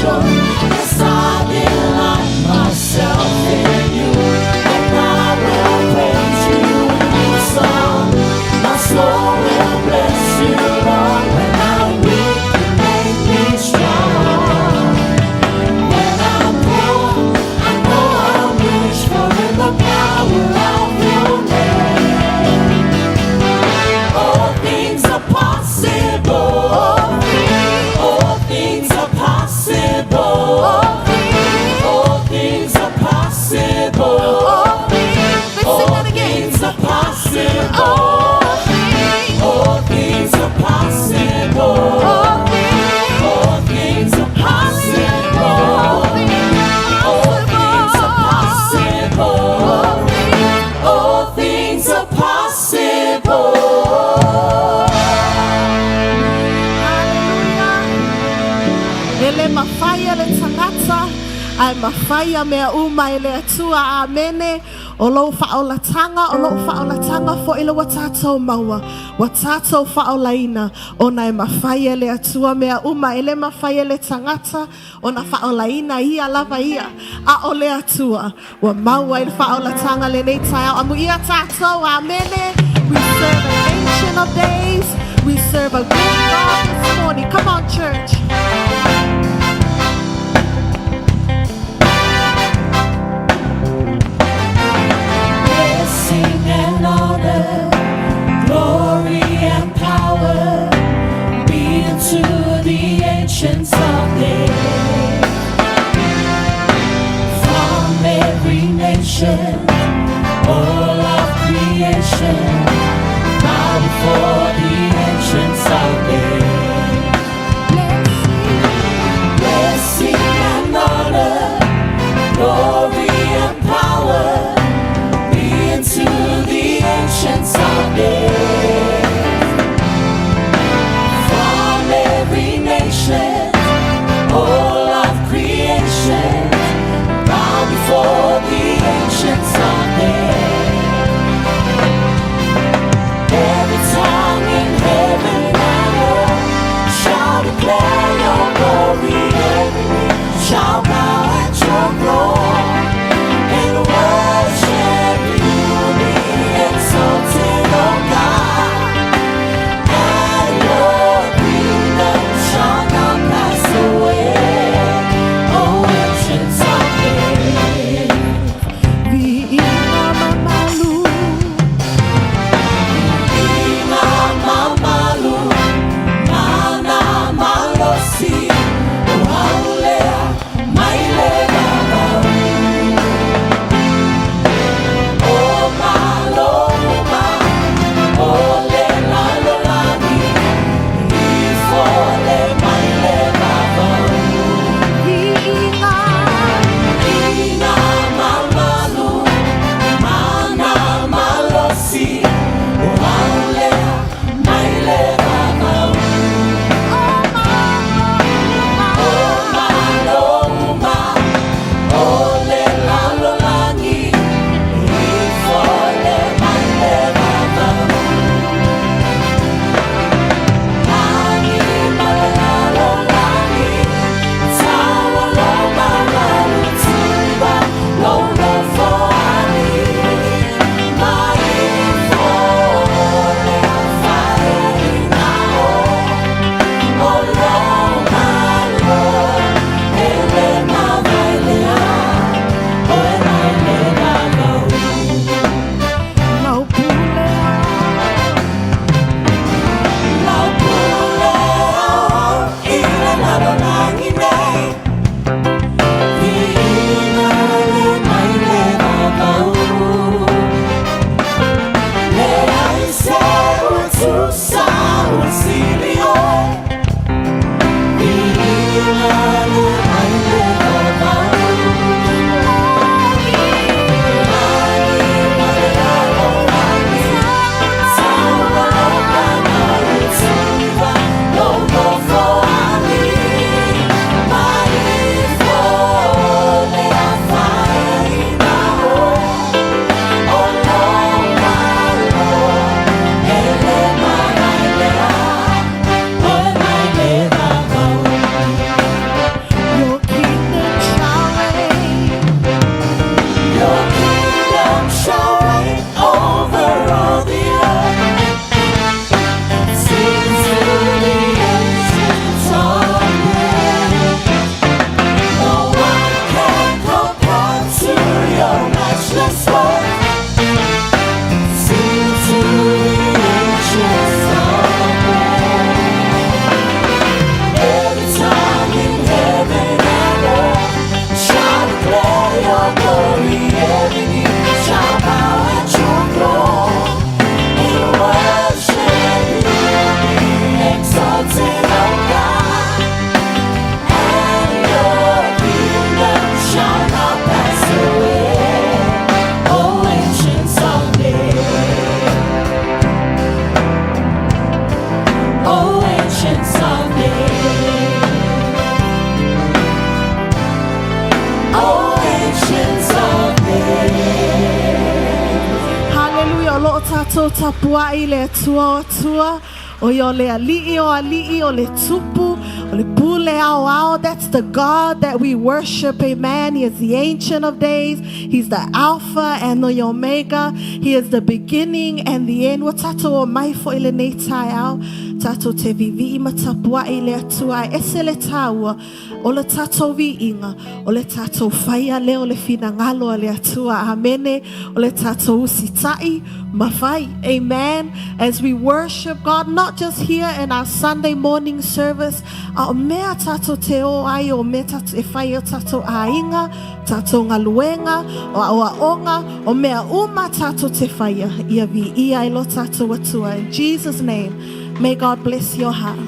joy. Yes, I delight myself in you, and I will praise you in song. My soul will bless you, Lord. When I'm weak, you make me strong. When I'm poor, I know I'm rich, for in the power of your name, all things are possible. All things are possible. All things are possible. All things. Let's sing All that again. things are possible. All things. All things are possible. All things. All things are possible. All things All things are possible. All things. All things are possible. Hallelujah. E le mafai e le tagata, ae mafai ia mea uma e le Atua. Amene. O lou faaolataga, o lou faaolataga foʻi le ua tatou maua. Ua tatou faaolaina, ona e mafai e le Atua mea uma. E le mafai e le tagata, ona faaolaina ia lava ia. A o le Atua, ua maua i le faaolataga lenei taeao. Amuia tatou, amene. We serve an Ancient of Days. We serve a good God this morning. Come on, church. Blessing and honor, glory and power be unto the Ancients of Days. From every nation, all of creation, bow before the Ancients of Days. Blessing and honor, glory and power be unto the Ancients of Days. From every nation, all of creation, bow before the Ancients of Days. Every tongue in heaven and earth shall declare your glory. Every knee shall bow at your throne and worship you. Be exalted, O God, and your kingdom shall not pass away. O Ancients of Days. Viiga mamalu. Viiga mamalu, mana malosi, o au lea mai le vavau. O malo uma o le lalolagi, ifo le mai le vavau. Viiga. Viiga mamalu, mana malosi, o au lea mai le vavau. O malo O malo uma o le lalolagi, ifo le mai le vavau. Lagi ma le lalolagi, taua lo mamalu tuiva, lou nofoalii, ma ifo le afaina o lou Malo, e le mavae lea, o e mai le vavau. Lau pule. Lau pule ao i le lalolagi nei, Viiga le mai le vavau. Leai se ua tusa ua sili oe, Viiga le mai le vavau. Lagi ma le lalolagi, taua lou mamalu tuiva, lou nofoalii, ma Tatou tapuai i le Atua o Atua, o ia o le Alii o Alii, o le Tupu, o le Pule ao ao. That's the God that we worship, amen. He is the Ancient of Days. He's the Alpha and the Omega. He is the beginning and the end. Ua tatou omai foi i lenei taeao, tatou te viivii ma tapuai i le Atua. E ese le taua o le tatou viiga, o le tatou faia lea o le finagalo a le Atua. Amene. O le tatou usitai ma fai. Amen. As we worship God, not just here in our Sunday morning service, a o mea tatou te o ai, o mea tatou e fai o tatou aiga, tatou galuega, o aoaoga, o mea uma tatou te faia, ia viia ai lo tatou Atua. In Jesus' name, may God bless your heart.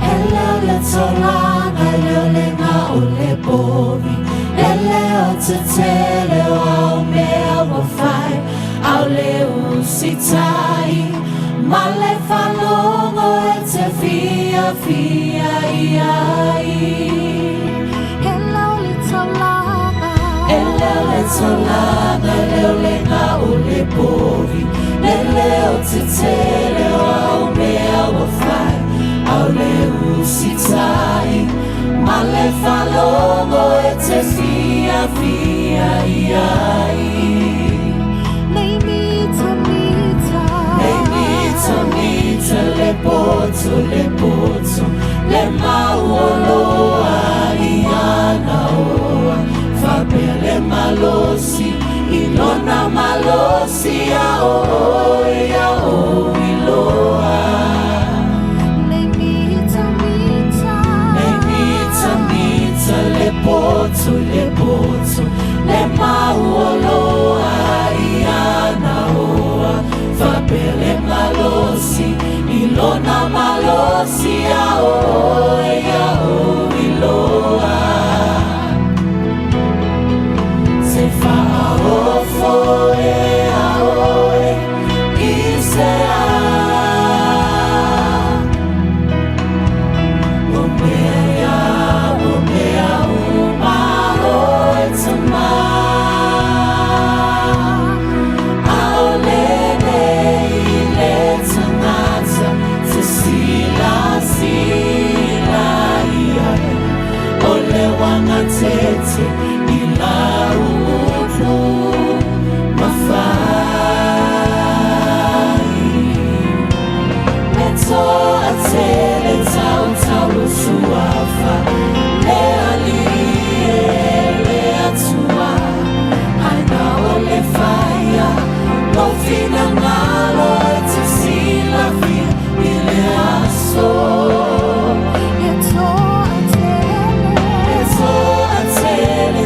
E leo le taulaga, e leo le gao le povi, E leo tetele o au mea ua fai, Ao le usitai, ma le faalogo e te fiafia i ai. E leo le taulaga. E leo le taulaga, e leo le gao le povi, Le leo tetele o au mea ua fai, Ao le usitai, ma le faalogo e te fiafia i ai. Nei mita mita. Nei mita mita le poto le poto le mauoloa i ana oa faapea le malosi i lona malosi a oe a ou iloa. Nei mita mita. Nei mita mita le poto le poto le mauoloa i ana oa faapea le malosi i lona malosi a oe a ou iloa. Se faaofo e a oe i se a O mea ia, o mea uma oe tama. Aole nei le tagata te silasila i ai O le uagatete i lau upu ma fai. Le toatele tautau lou suafa Le Alii e le Atua Ae na o le faia Lou finagalo e te silafia i le aso. E toatele. E toatele.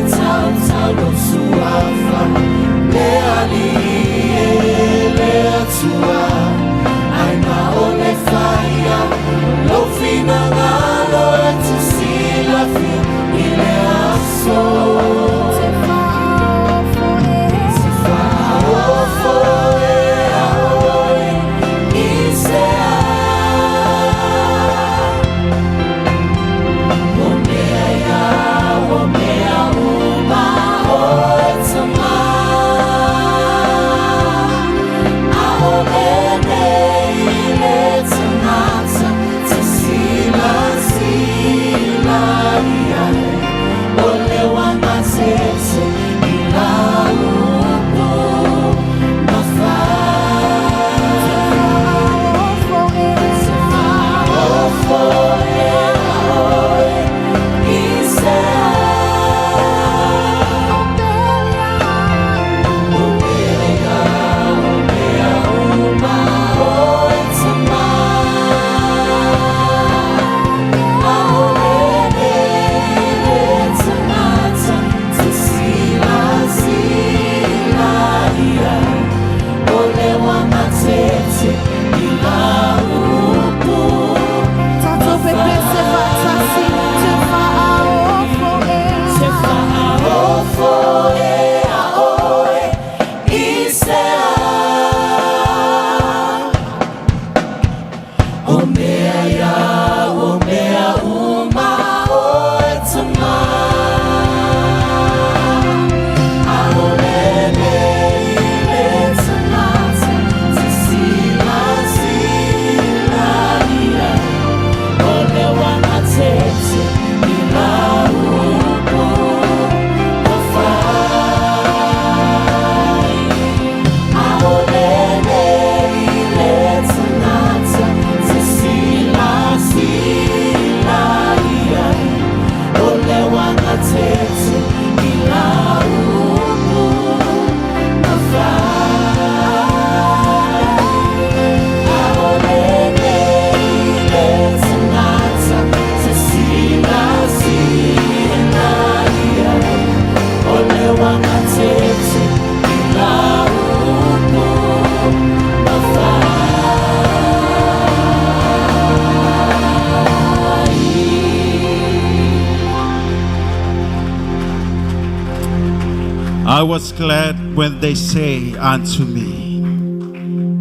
I was glad when they say unto me,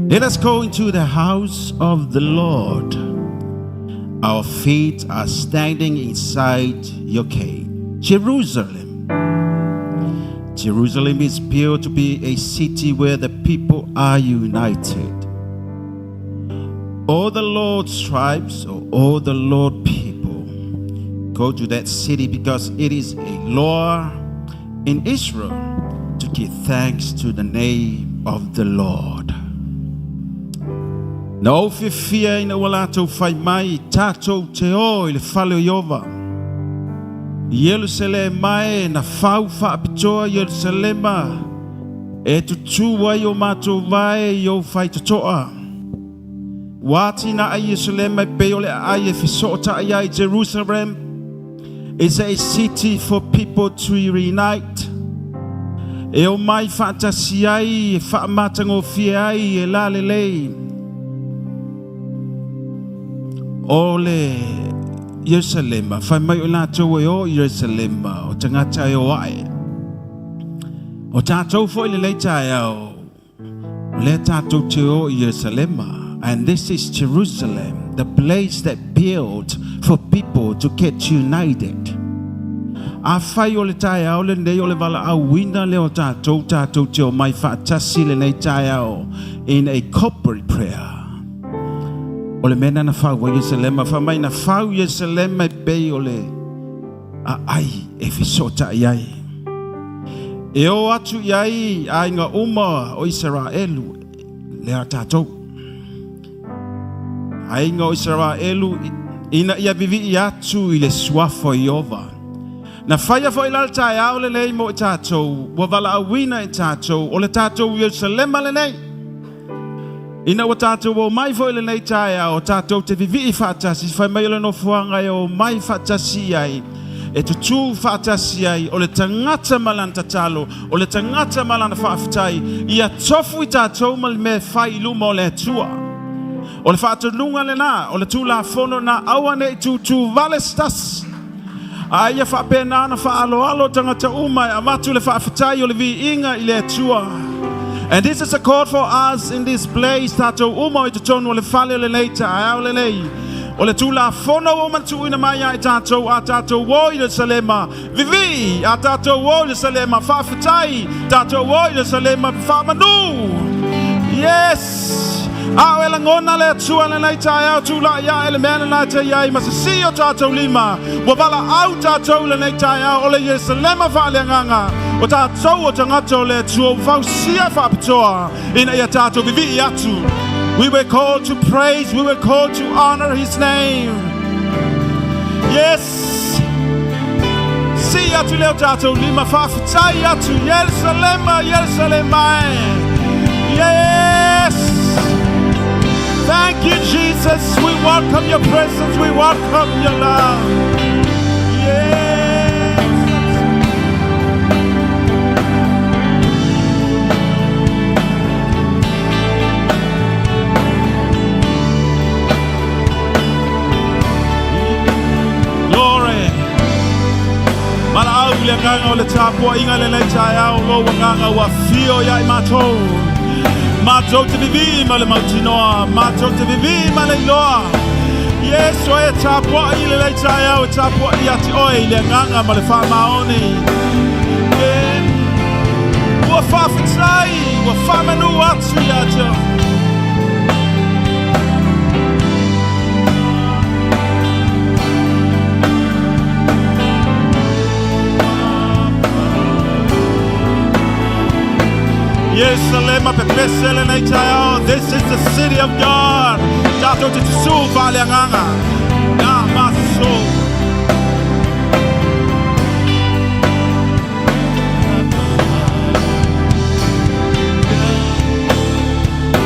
Let us go into the house of the Lord. Our feet are standing inside your gate, Jerusalem. Jerusalem is built to be a city where the people are united. All the Lord's tribes, or all the Lord people, go to that city because it is a law in Israel to give thanks to the name of the Lord. Na ou fiafia ina ua latou fai mai, Tatou te o i le fale o Ieova. I Ierusalema e, na fau faapitoa Ierusalema e tutū ai o matou vae i ou faitotoa. Ua atinae Ierusalema e pei o le aai e fesootai ai. Jerusalem is a city for people to reunite. E o mai faatasi ai, e faamatagofie ai, e lalelei. O le Ierusalema, fai mai o latou e o i Ierusalema, o tagata e o ae. O tatou foi lenei taeao, o lea tatou te o i Ierusalema. And this is Jerusalem, the place that built for people to get united. Afai o le taeao lenei o le valaauina lea o tatou, tatou te omai faatasi lenei taeao in a corporate prayer. O le mea lena na fau ai Ierusalema, fai mai na fau Ierusalema e pei o le aai e fesootai ai. E o atu i ai aiga uma o Isaraelu, lea tatou. Aiga o Isaraelu ina ia vivii atu i le suafa o Ieova. Na faia foi la le taeao lenei mo i tatou, ua valaauina i tatou, o le tatou Ierusalema lenei. Ina ua tatou omai foi lenei taeao, tatou te vivii faatasi, fai mai o le nofoaga e omai faatasi ai, e tutū faatasi ai, o le tagata ma lana tatalo, o le tagata ma lana faafetai, ia tofu i tatou ma le mea e fai i luma o le Atua. O le faatonuga lena, o le Tulafono na aua nei tūtū vale se tasi. A ia faapena ona faaaloalo tagata uma e avatu le faafetai o le viiga i le Atua. And this is a call for us in this place, tatou uma o i totonu o le fale o lenei taeao lenei. O le Tulafono ua uma tuuina mai ia i tatou, a tatou o i Ierusalema, vivii, a tatou o i Ierusalema, faafetai, tatou o i Ierusalema, faamanu. Yes! A o e lagona le Atua lenei taeao, tulai ae le mea lena e te i ai ma sisii o tatou lima. Ua valaau tatou lenei taeao o le Ierusalema faaleagaga, o tatou o tagata o le Atua ua fausia faapitoa ina ia tatou vivii atu. We were called to praise, we were called to honor His name. Yes! Sii atu lea o tatou lima, faafetai atu, Ierusalema, Ierusalema e. Yes! Thank you, Jesus. We welcome your presence. We welcome your love. Yes. Glory. Valaau le agaga o le tapuaiga lenei taeao, lou agaga ua afio ia i matou. Matou te vivii ma le mautinoa, matou te vivii ma le iloa. Iesu e tapuai i lenei taeao, e tapuai ia te oe i le agaga ma le faamaoni. Ua faafetai, ua faamanu atu ia te oe. Ierusalema pepese lenei taeao. This is the city of God. Tatou te tutū faaleagaga. Nā maso.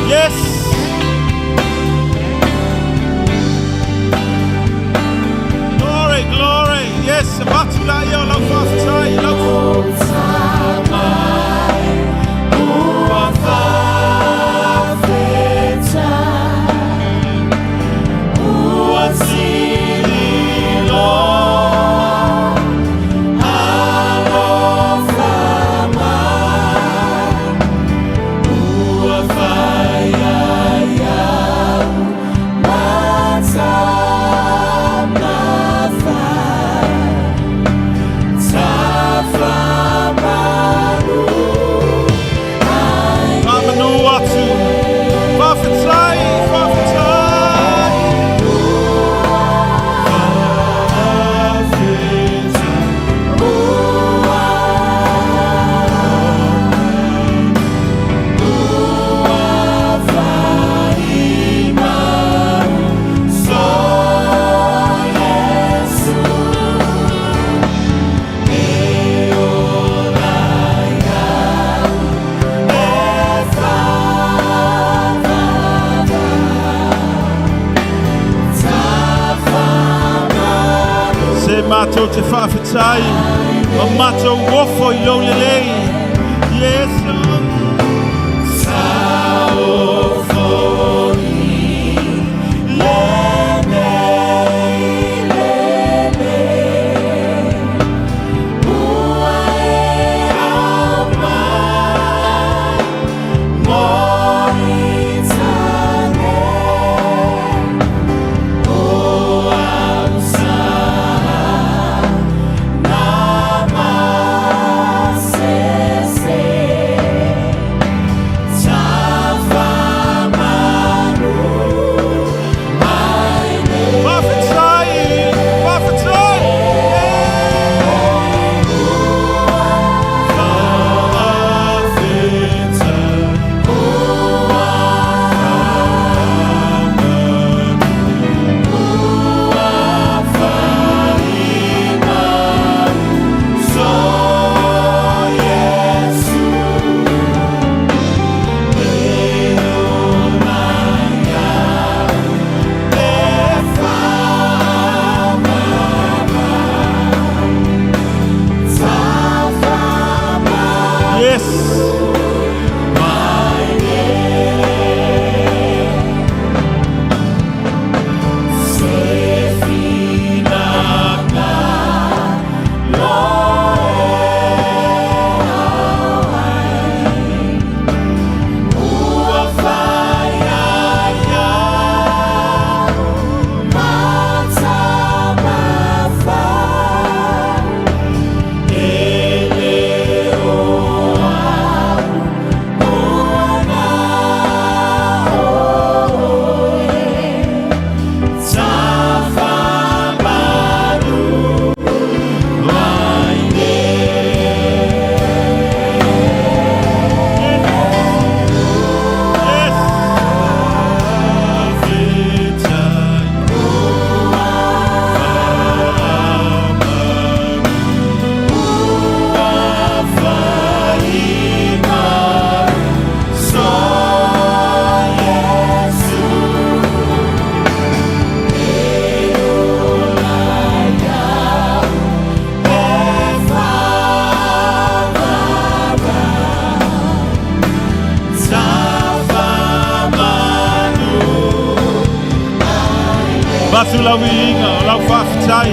Yes. Glory, glory. Yes, avatu la ia o lau faafetai, lau. Ua faafetai, ua. Matou te faafetai ma matou ofo i lou lelei. Iesu. Faafetai, faafetai. Yes. Yes. Vatu lau viiga, o lau faafetai.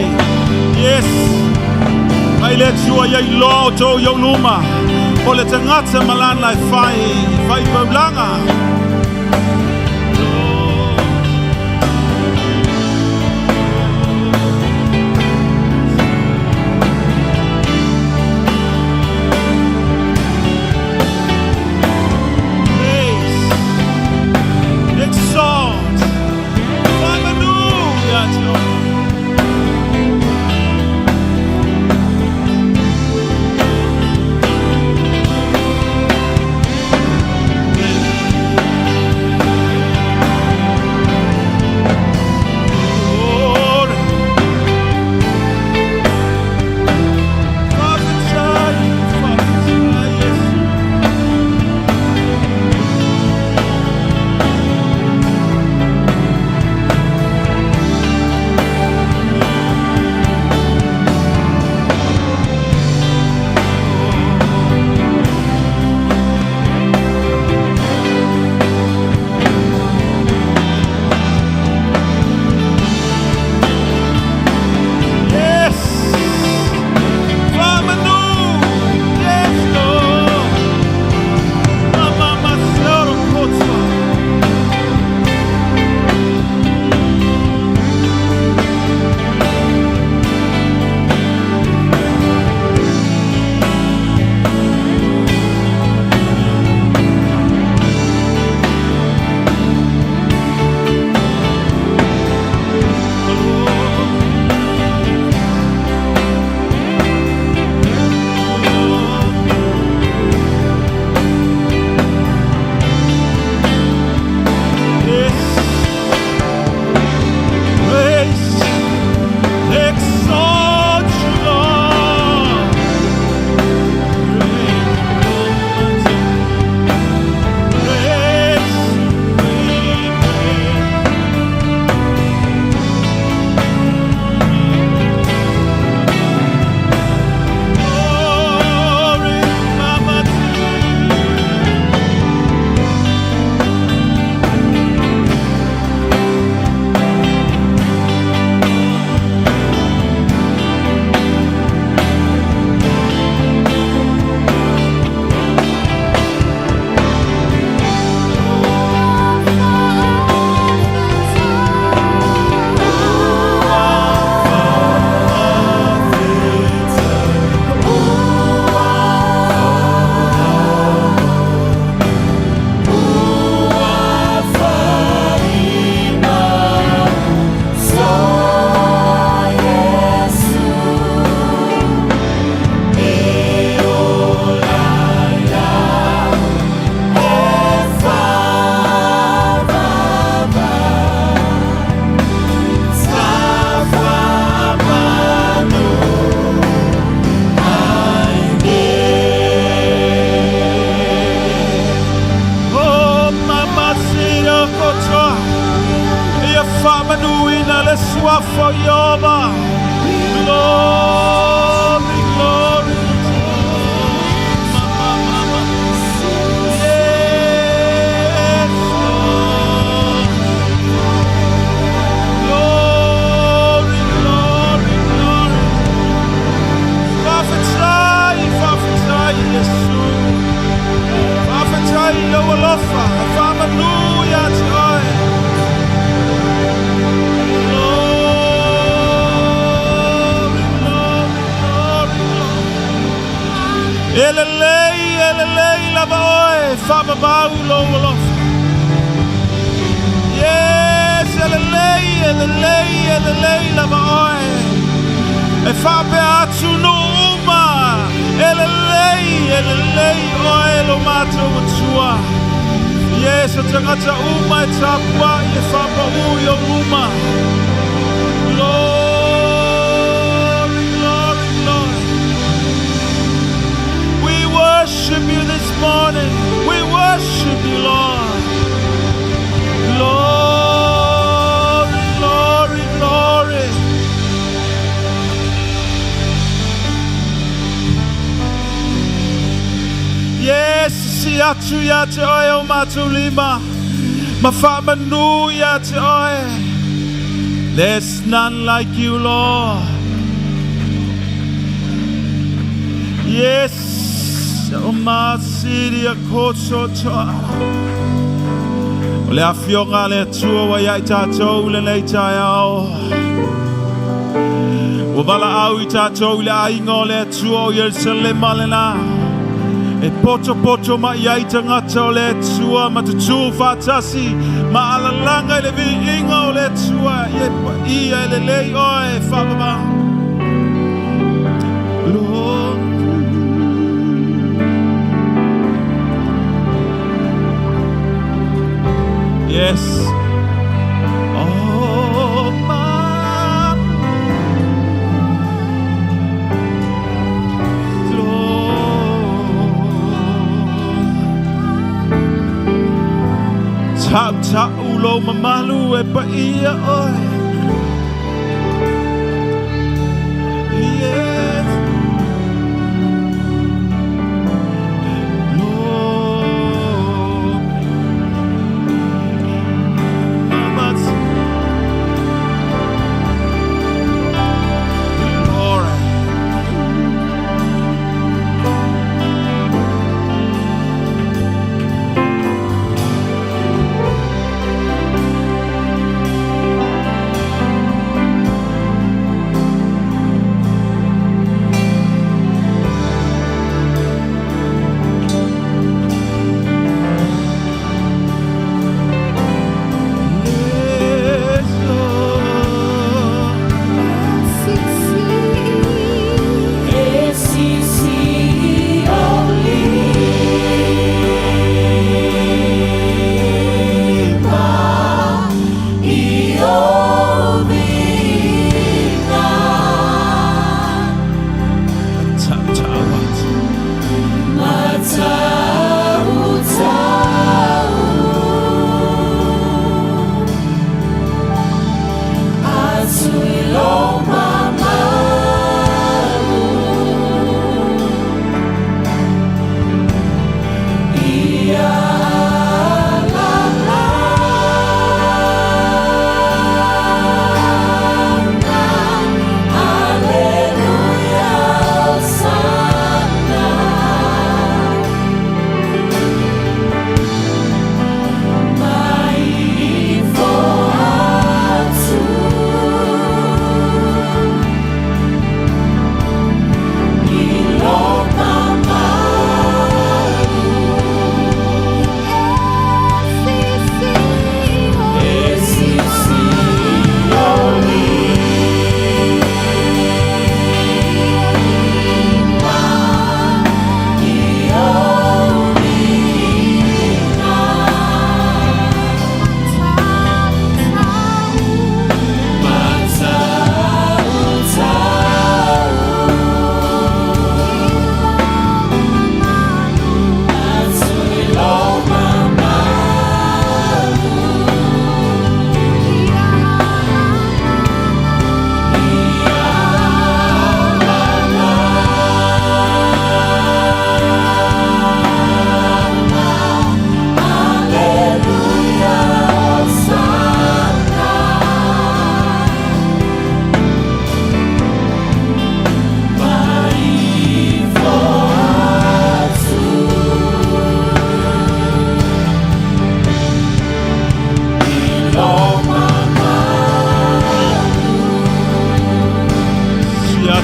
Yes. Mai le Atua ia iloa outou i ou luma. O le tagata ma lana e fai, fai paulaga. Praise. Exalt. Faamanu ia te oe. Faamanuina le suafa o Ieova. Glory, glory. Ma, ma, ma, ma. Yes, Lord. Glory, glory, glory. Faafetai, faafetai, Iesu. Faafetai i lou alofa, faamanu ia te oe. Glory, glory, glory, glory. E lelei, e lelei lava oe, faamamau lou alofa. Yes, e lelei, e lelei, e lelei lava oe. E faapea atunuu uma, e lelei, e lelei oe lo matou Atua. Yes, o tagata uma e tapuai e faapaū i ou luma. Glory, glory, glory. We worship you this morning. We worship you, Lord. Glory, glory, glory. Yes, sisii atu ia te oe o matou lima. Ma faamanu ia te oe. There's none like you, Lord. Yes, o masiri a koto toa. O le afioga a le Atua ua ia i tatou lenei taeao. Ua valaau i tatou i le aiga o le Atua o Ierusalema lena. E poto poto mai ai tagata o le Atua ma tutū faatasi ma alalaga i le viiga o le Atua e paia e lelei oe faavavau. Lord. Yes. Oh, my Lord. Tautau lou mamalu e paia oe. Yes. Lord. Mama- Glory.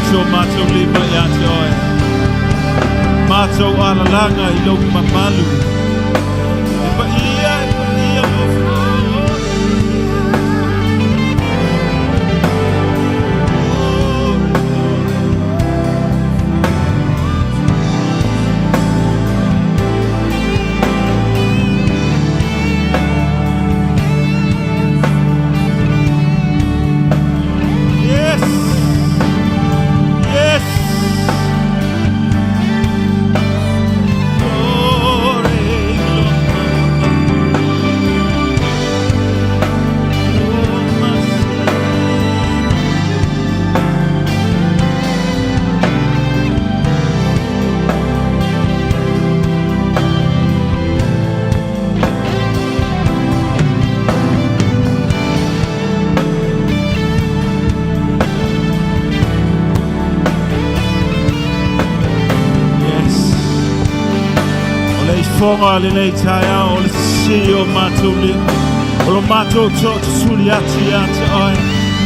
atu o mātou lima ia te oe. Mātou alalaga i lou mamalu. E paia, e paia, o. Yes! Yes! Glory, glory. Oh, my Savior. Yes. O le ifoga lenei taeao o le sisi o matou lima. O lo matou toʻotusuli atu ia te oe.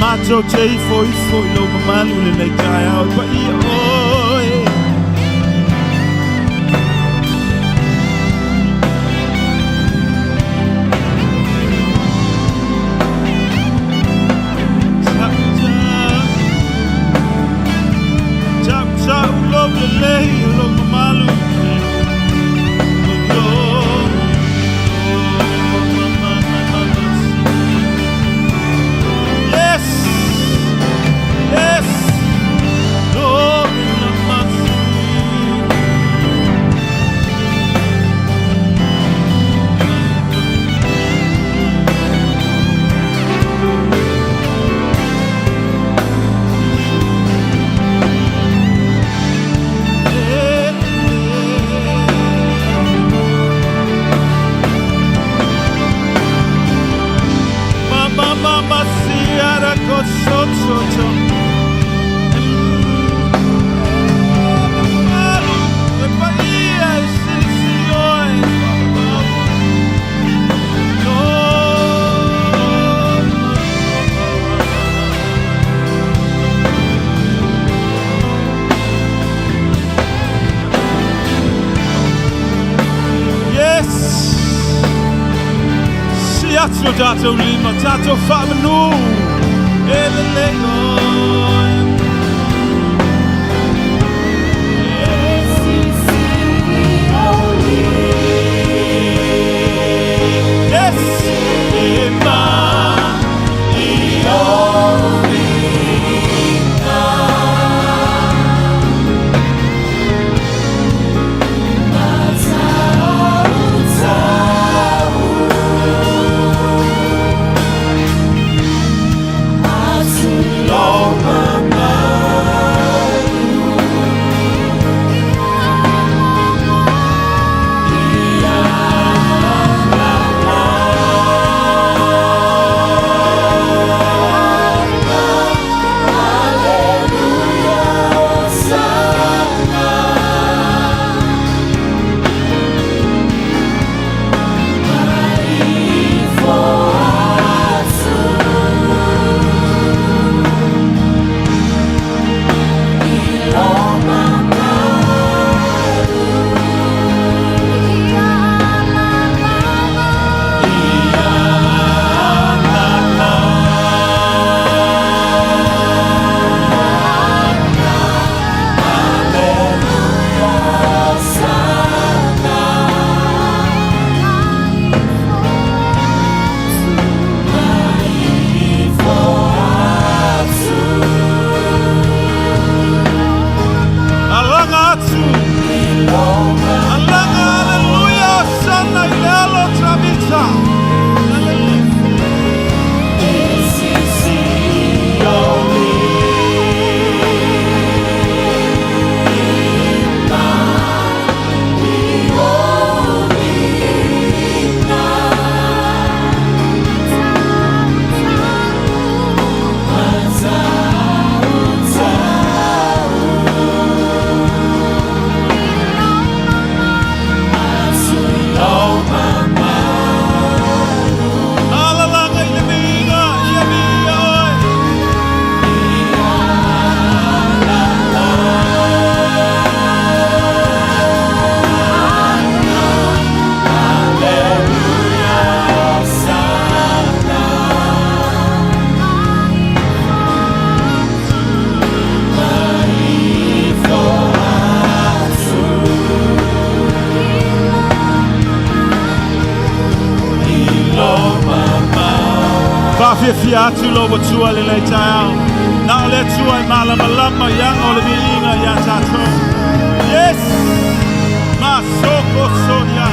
Matou te ifo ifo i lou mamalu lenei taeao. E paia oe. Tau tau. Tau tau lou lelei o lou mamalu. Oh, oh, ma, ma, ma, ma, ma. Yes! Yes! Glory na masi. Ma ma ma ma siara kosototo. Malu, e paia e silisili oe. Oh. Yes! Si atu o tatou lima, tatou faamanu. E lelei oe. Yes! E ma i o Viia atu lou Atua i lenei taeao. Na o le Atua e malamalama i aga o le viiga iā tatou. Yes! Masoko soria.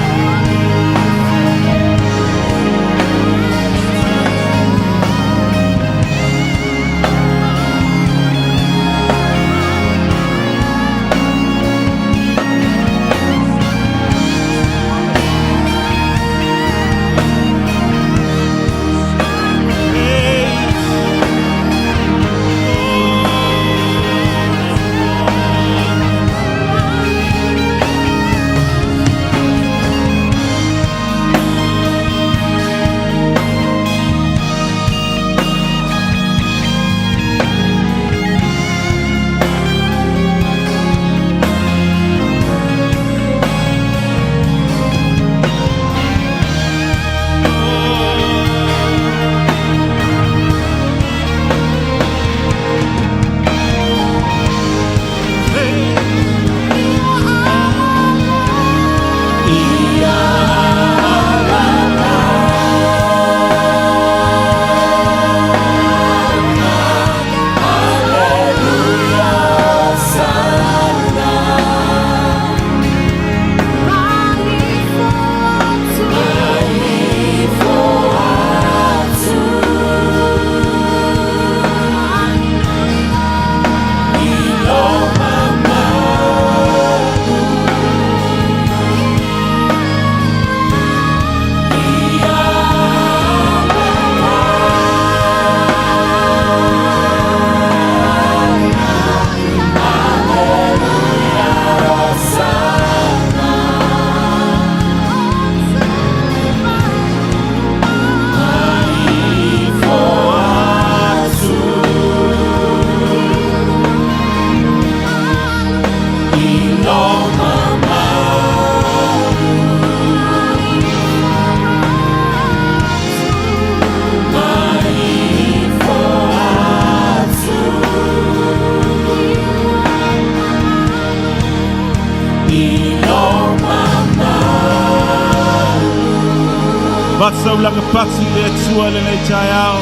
Vataulaga pati le Atua i lenei taeao.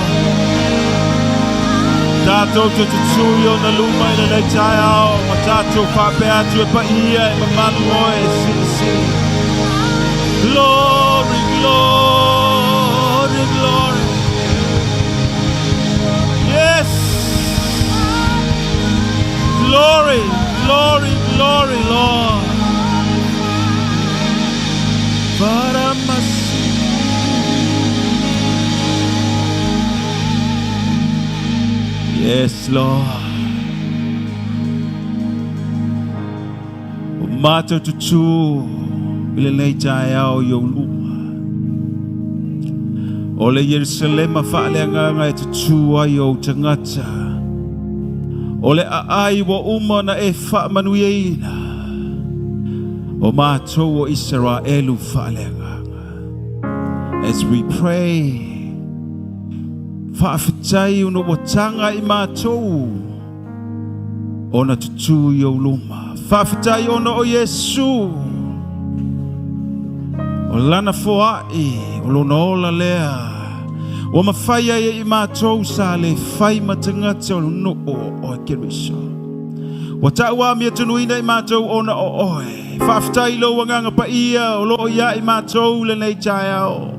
Tatou te tutū i ona luma i lenei taeao ma tatou faapea atu e paia e mamalu oe e silisili. Glory, glory, glory. Yes. Glory, glory, glory, Lord. Paramasi. Yes, Lord. O matou tutū i lenei taeao i ou luma. O le Ierusalema faaleagaga e tutū ai ou tagata. O le aai ua uma ona e faamanuiaina. O matou o Isaraelu faaleagaga. As we pray, faafetai ona ua taga i matou ona tutū i ou luma. Faafetai ona o Iesu. O lana foai, o lona ola lea. Ua mafai ai e i matou sa le fai ma tagata o le nuu o oe Keriso. Ua tauamiatunuina i matou ona o oe. Faafetai i lou agaga paia o lo o ia i matou lenei taeao.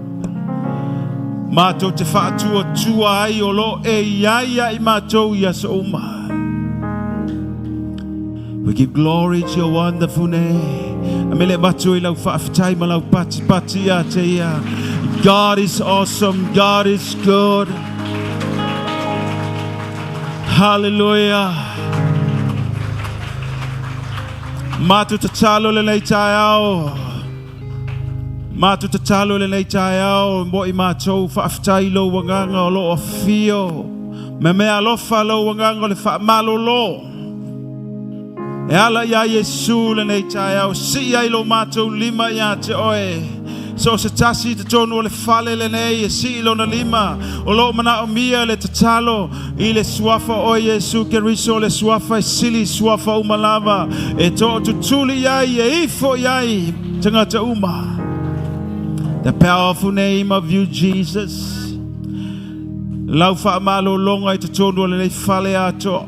Matou te faatuatua ai o lo o e i ai ia i matou i aso uma. We give glory to your wonderful name. A mele avatu i lau faafetai ma lau patipati ia te ia. God is awesome. God is good. Hallelujah. Matou tatalo lenei taeao. Matou tatalo lenei taeao mo i matou faafetai i lou agaga o lo o afio. Me mea alofa lou agaga o le faamalolo. E ala iā Iesu lenei taeao, sii ai lo matou lima ia te oe. So o se tasi i totonu o le fale lenei e sii lona lima, o lo o manaomia le tatalo i le suafa o Iesu Keriso, o le suafa e sili suafa uma lava, e tootutuli i ai, e ifo i ai tagata uma. The powerful name of you, Jesus. Lau faamalologa i totonu o lenei fale atoa.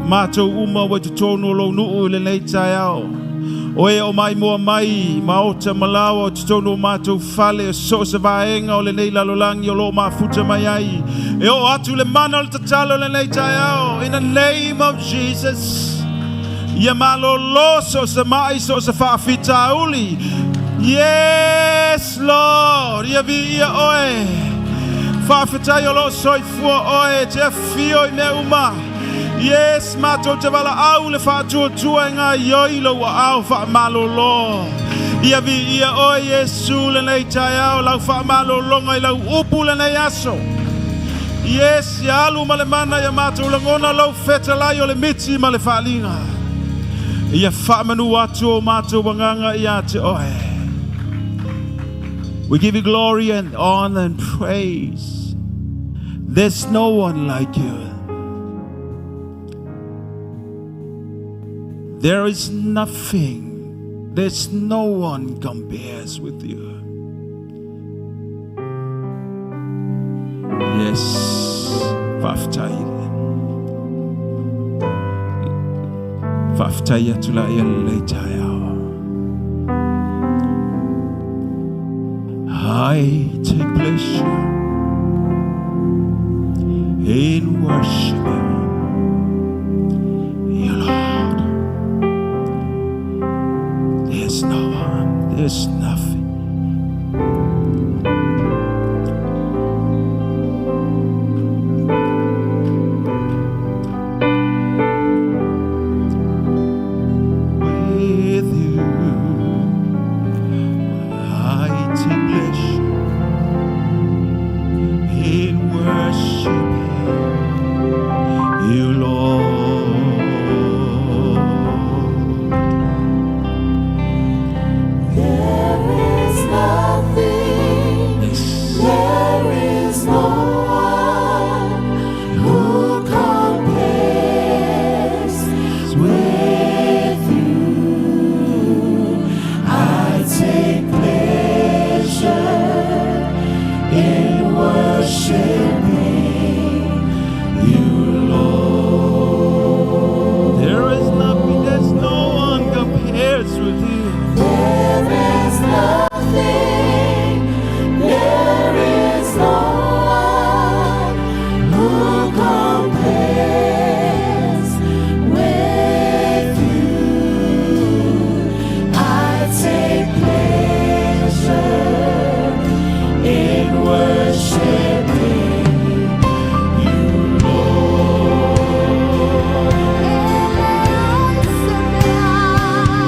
Matou uma ua i totonu o lou nuu i lenei taeao. O e o mai mua mai, maota ma laoa o totonu o matou fale, o so o se vaega o lenei lalolagi o loo mafuta mai ai. E oo atu le mana o le tatalo i lenei taeao. In the name of Jesus. Ia malolo so o se mai, so o se faafitauli. Yes, Lord. Ia viia oe. Faafetai o loo soifua oe, te afio i mea uma. Yes, matou te valaau le faatuatua e gaoioi lou aao faamalolo. Ia viia oe Iesu lenei taeao, lau faamalologa i lau upu lenei aso. Yes, ia alu ma le mana ia matou lagona lou fetalai o le miti ma le faaliga. Ia faamanu atu o matou agaga ia te oe. We give you glory and honor and praise. There's no one like you. There is nothing, there's no one compares with you. Yes, faafetai. Faafetai atu la ia lenei taeao. I take pleasure in worshiping you, Lord. There's no one, there's nothing. With you, I take pleasure in worshiping you, Lord. There is nothing, Yes. there is no one who compares with you. I take pleasure in worshiping you, Lord. There is nothing, there's no one compares with you. There is nothing, there is no one who compares with you. I take pleasure in worshiping you, Lord.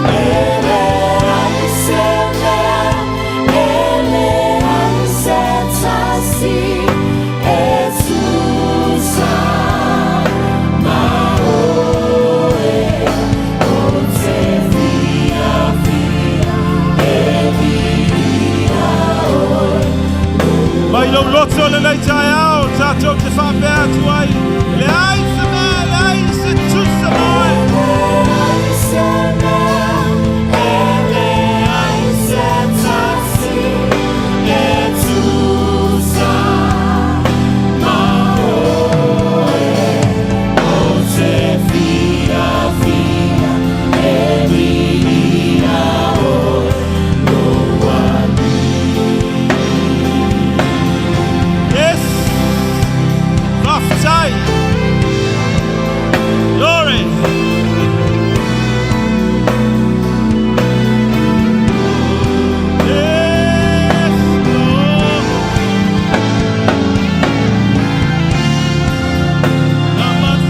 E leai se mea, e leai se tasi, e tusa ma oe, ou te fiafia, e viia oe. Mai lou loto lenei taeao, tatou te faapea atu ai. Leai se mea, leai se tusa ma oe. Leai se mea, e leai se tasi, e tusa ma oe, ou te fiafia, e viia oe, lou alii. Yes. Faafetai. Glory. Yes, Lord. Namas.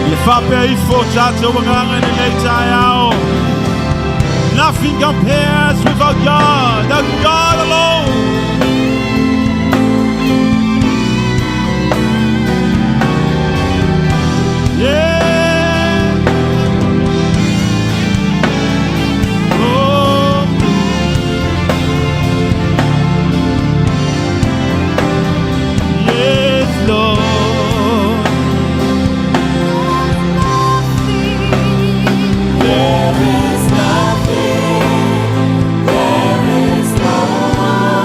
Ia faapea ifo tatou agaga i lenei taeao. Nothing compares with our God, the God alone. Yeah. Oh. Yes, Lord. There is nothing, there is no one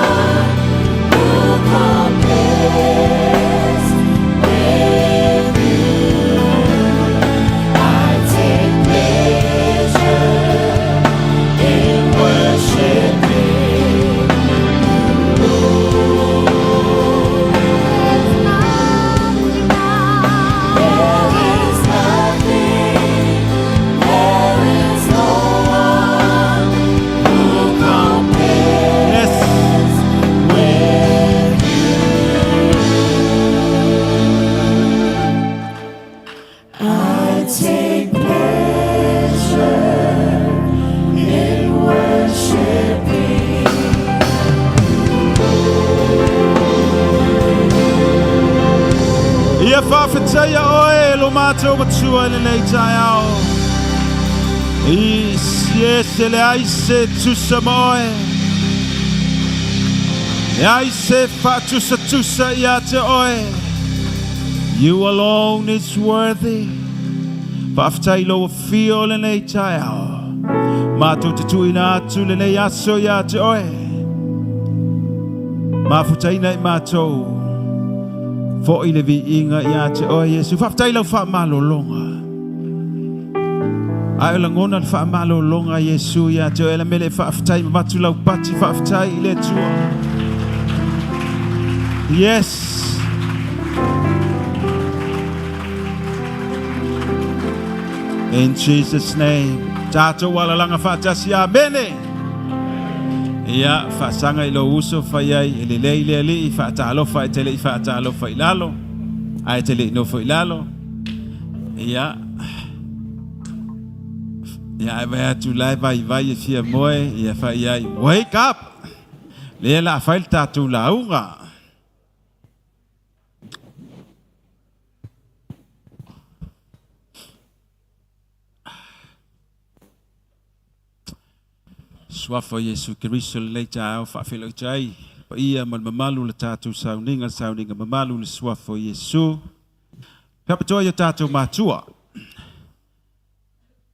Ia faafetaia oe e lo matou Matua i lenei taeao. I yes, e leai se tusa ma oe. Leai se faatusatusa ia te oe. You alone is worthy. Faafetai i lou afio lenei taeao. Matou te tuuina atu lenei aso ia te oe. Mafutaina i matou fo'i le viiga ia te oe Iesu. Faafetai i lau faamalologa. Ae o lagona le faamalologa a Iesu ia te oe la mele e faafetai mamatu lau pati faafetai i le Atua. Yes. In Jesus name. Tātou alalaga faatasi. Amene. Ia, faasaga i lou uso fai ai e lelei le alii, faatalofa e te le i faatalofa i lalo, ae te le i nofo i lalo. Ia, ia ae vai atu la e vaivai e fia moe, ia fai ai, wake up! Lea la fai le tātou lauga. Suafa o Iesu Keriso lenei taeao faafeiloai ai le paia ma le mamalu o le tatou sauniga, le sauniga mamalu i le Suafa o Iesu. Faapitoa i o tatou matua.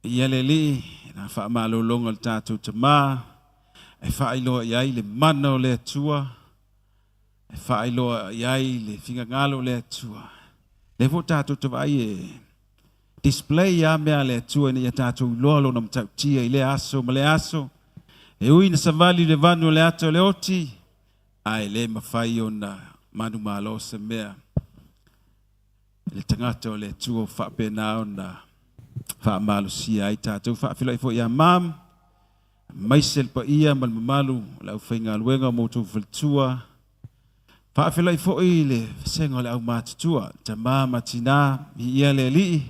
Ia le Alii, na faamalologa o le tatou Tama, e faailoa i ai le mana o le Atua, e faailoa i ai le finagalo o le Atua. Lea foi tatou te vaai e display a mea a le Atua ina ia tatou iloa lona matautia i lea aso ma lea aso. E ui na savali le vanu o le ata o le oti, ae le mafai ona manumalo se mea i le tagata o le Atua ua faapena ona faamalosia ai tatou. Faafeiloai foi ia Mam, aemaise le paia ma le mamalu o le aufaigaluega o matou faletua. Faafeiloai foi i le vasega o le aumatutua, tama ma tina, viia le Alii.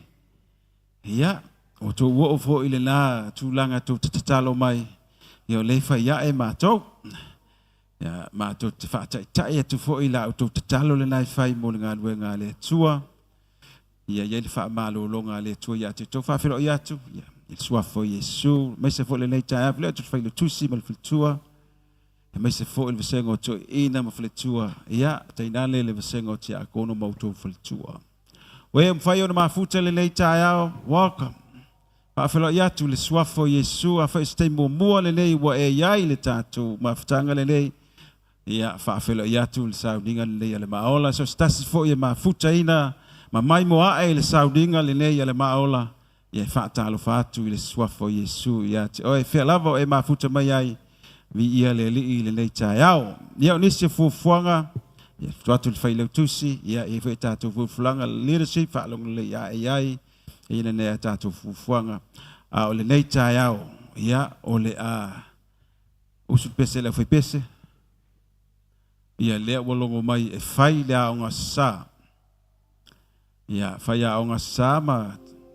Ia, ua outou oo foi i lena tulaga tou te tatalo mai, ia o lea e fai ae matou. Ia, matou te faataitai atu foi i la outou tatalo lena e fai mo le galuega a le Atua. Ia i ai le faamalologa a le Atua ia te outou. Faafeiloai atu, ia, i le suafa o Iesu, aemaise foi lenei taeao, faafeiloai atu i le Failautusi ma le faletua, aemaise foi le vasega o toeaiina ma faletua, ia, tainane le vasega o tiakono ma outou faletua. Ua e mafai ona mafuta lenei taeao, welcome. Faafeiloai atu i le suafa o Iesu, afai o se taimi muamua lenei ua e i ai i le tatou mafutaga lenei, ia, faafeiloai atu i le sauniga lenei a le Maaola. So se tasi foi e mafutaina ma maimoa ae i le sauniga lenei a le Maaola, ia e faatalofa atu i le suafa o Iesu ia te oe. Fea lava o e mafuta mai ai, viia le Alii i lenei taeao. Ia, o nisi o fuafuaga, ia, tuu atu i le Failautusi, ia, e i ai foi a tatou fuafuaga leadership, faalogo lelei ae i ai, ina nei a tatou fuafuaga. A o lenei taeao, ia, o le a usu le pese i le aufaipese, ia, lea ua logo mai e fai le aoga sa. Ia, fai aoga sa ma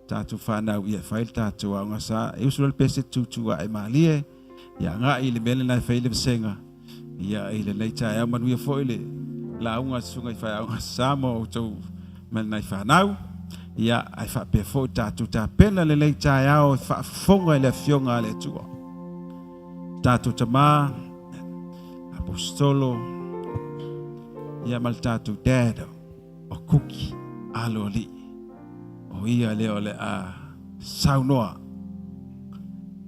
tatou fanau, ia, e fai le tatou aoga sa. E usu loa le pese tutu ae malie, ia, agai i le mea lena e fai le vasega, ia, i lenei taeao. Manuia foi le lauga a le susuga i faiaoga sa ma outou ma lenei fanau. Ia, ae faapea foi tatou tapena lenei taeao e faafofoga i le Afioga a le Atua. Tatou tama, apostolo, ia ma le tatou dad o Kuki Aloalii. O ia lea o le a saunoa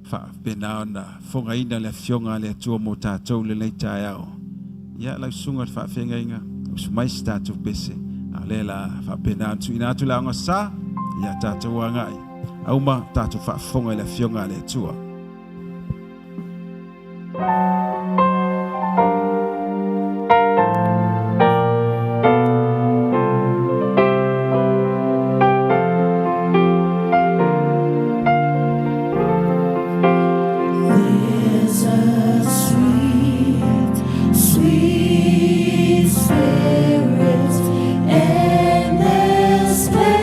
faapena ona fogaina le Afioga a le Atua mo tatou lenei taeao. Ia, lau susuga i le faafeagaiga, usu mai se tatou pese, a o lea la faapena ona tuuina atu le aoga sa, ia tatou agai auma tatou faafofoga i le Afioga a le Atua. There's a sweet, sweet spirit in this place.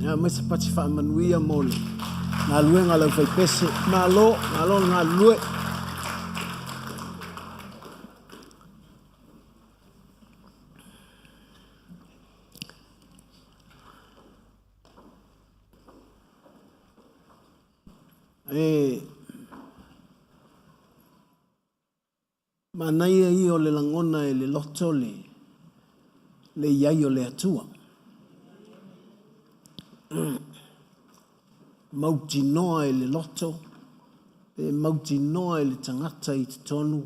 Ia aumai se pati faamanuia mo le galuega a le aufaipese. Malo, malo le galulue. E manaia ia o le lagona e le loto le, le iai o le Atua. Mautinoa e le loto, pe mautinoa e le tagata i totonu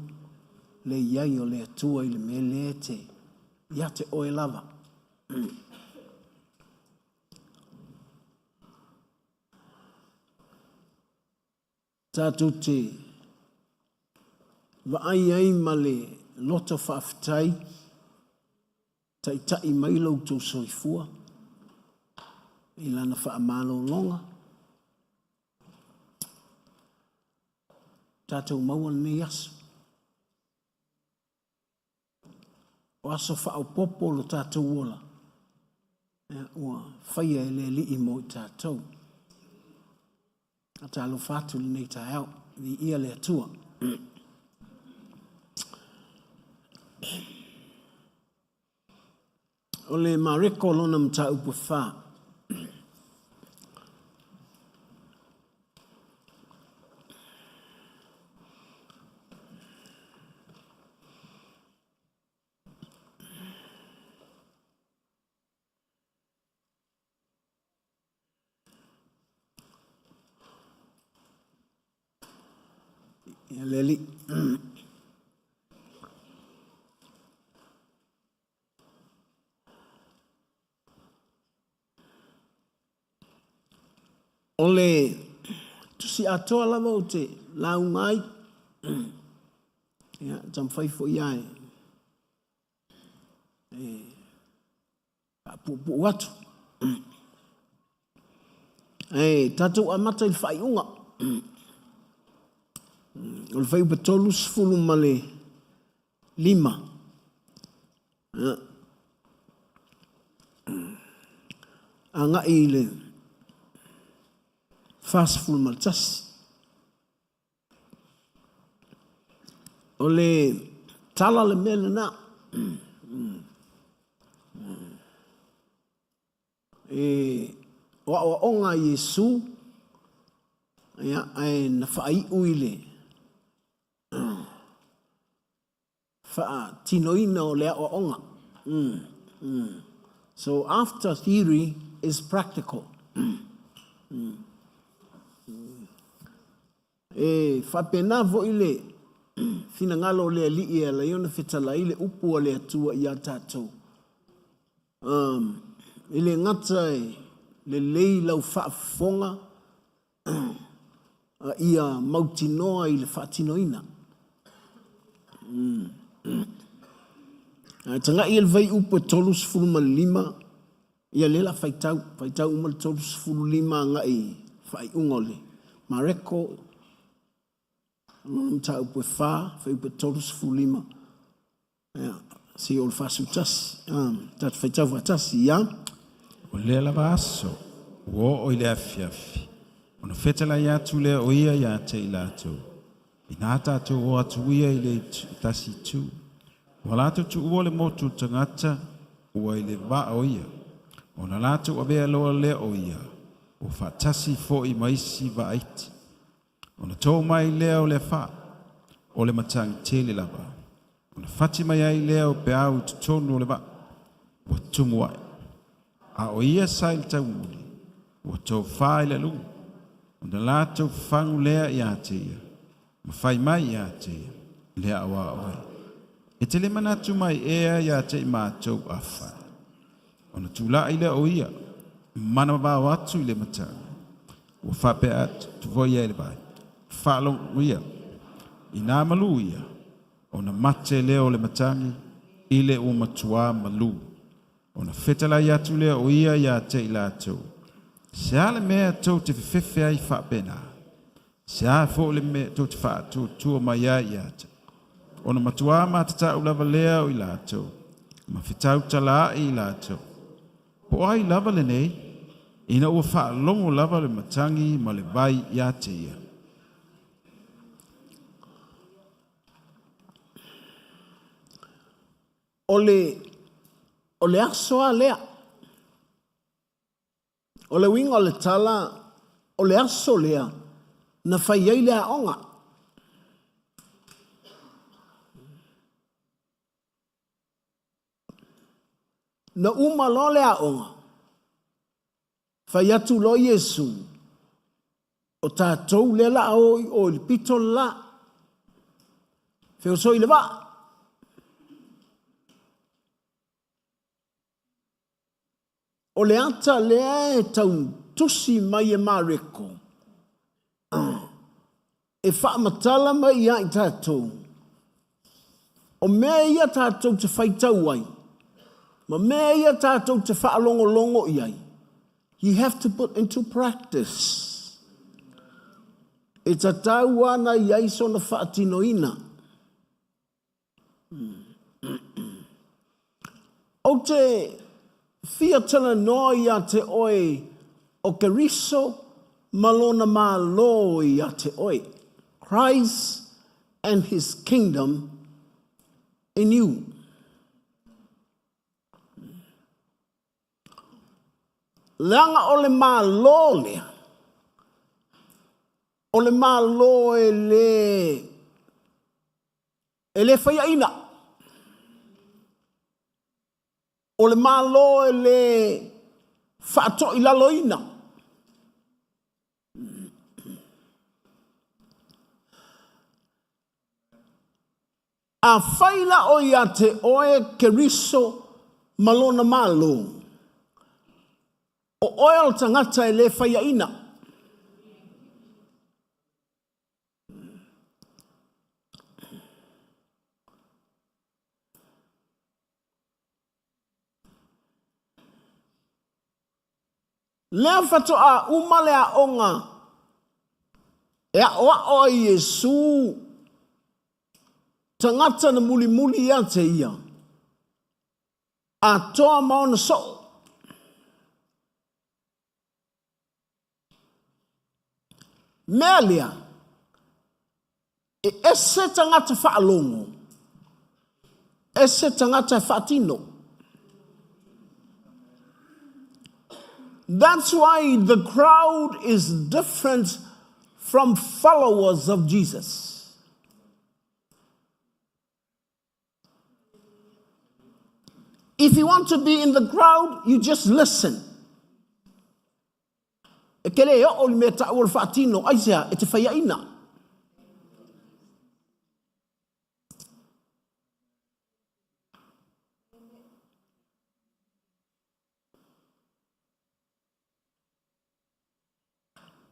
le iai o le Atua i le mea lea e te ia te oe lava. Tatou te vaai ai ma le loto faafetai, taitai mai lo outou soifua i lana faamalologa. Tatou maua lenei aso. O aso faaopoopo lo tatou ola, ua faia e le Alii mo i tatou. Talofa atu lenei taeao, viia le Atua. O le Mareko lona mataupu e 4. Ia le Alii. O le tusi atoa lava ou te lauga ai, ia, taumafai foi lava e faapuupuu atu. Ae tatou amata i le faaiuga. O le fuaiupu 35. Agai i le 41. O le tala le mea lena. E o aoaoga a Iesu, ia, ae na faaiu i le faatinoina o le aoaoga. So after theory is practical. E faapena foi le finagalo o le Alii e ala ai ona fetalai le upu a le Atua ia tatou. E le gata e lelei lau faafofoga, a ia mautinoa i le faatinoina. Ae tagai i le fuaiupu e 35, ia lea la faitau, faitau uma le 35 agai i faaiuga o le Mareko, lona mataupu e 4, fuaiupu e 35, ia, seia oo i le 41. Tatou faitau faatasi, ia. O lea lava aso, ua oo i le afiafi, ona fetalai atu lea o ia ia te i latou. Ina tatou o atu ia i le tasi itu. Ua latou tuua le motu o tagata, ua i le vaa o ia. Ona latou avea loa lea o ia, ua faatasi foi ma isi vaaiti. Ona to mai lea o le afa, o le matagi tele lava. Ona fati mai ai lea o peau i totonu o le vaa, ua tumu ai. A o ia sa i le taumuli, ua tofa i le aluga. Ona latou fagu lea ia te ia, ma fai mai ia te ia, le aoao ai. E te le manatu mai ea ia te i matou afai. Ona tulai lea o ia, manavao atu i le matagi. Ua faapea atu foi ia i le vai, faalogo ia, ina malu ia, ona mate lea o le matagi, i le ua matua malu. Ona fetalai atu lea o ia ia te i latou. Se a le mea tou te fefefe ai faapena. Se a foi le mea tou te faatuatua mai ai ia te. Ona matua matatau lava lea o i latou, ma fetautalaai i latou. Po o ai lava lenei, ina ua faalogo lava le matagi ma le vai ia te ia. O le, o le aso a lea. O le uiga o le tala, o le aso lea na fai ai le aoga. Na uma loa le aoga, fai atu loa Iesu, o tatou lea la a o i o i le pito le la. Feoso i le vaa. O le ata lea e tau tusi mai e Mareko, e faamatala mai ia i tatou, o mea ia tatou te faitau ai, ma mea ia tatou te faalogologo i ai, you have to put into practice. E tatau ana i ai sona faatinoina. Ou te fia talanoa ia te oe o Keriso ma lona Malo ia te oe, Christ and his kingdom in you. Leaga o le Malo lea, o le Malo e le, e le faiaina. O le Malo e le faatoilaloina. Afai la o ia te oe Keriso ma lona Malo, o oe o le tagata e le faiaina. Lea faatoa uma le aoga e aʻoaʻo ai Iesu tagata na mulimuli ia te ia, atoa ma ona soo. Mea lea, e ese tagata faalogo, ese tagata e faatino. That's why the crowd is different from followers of Jesus. If you want to be in the crowd, you just listen. E ke le oo le mea ta'u o le faatino, aisea, e te faiaina.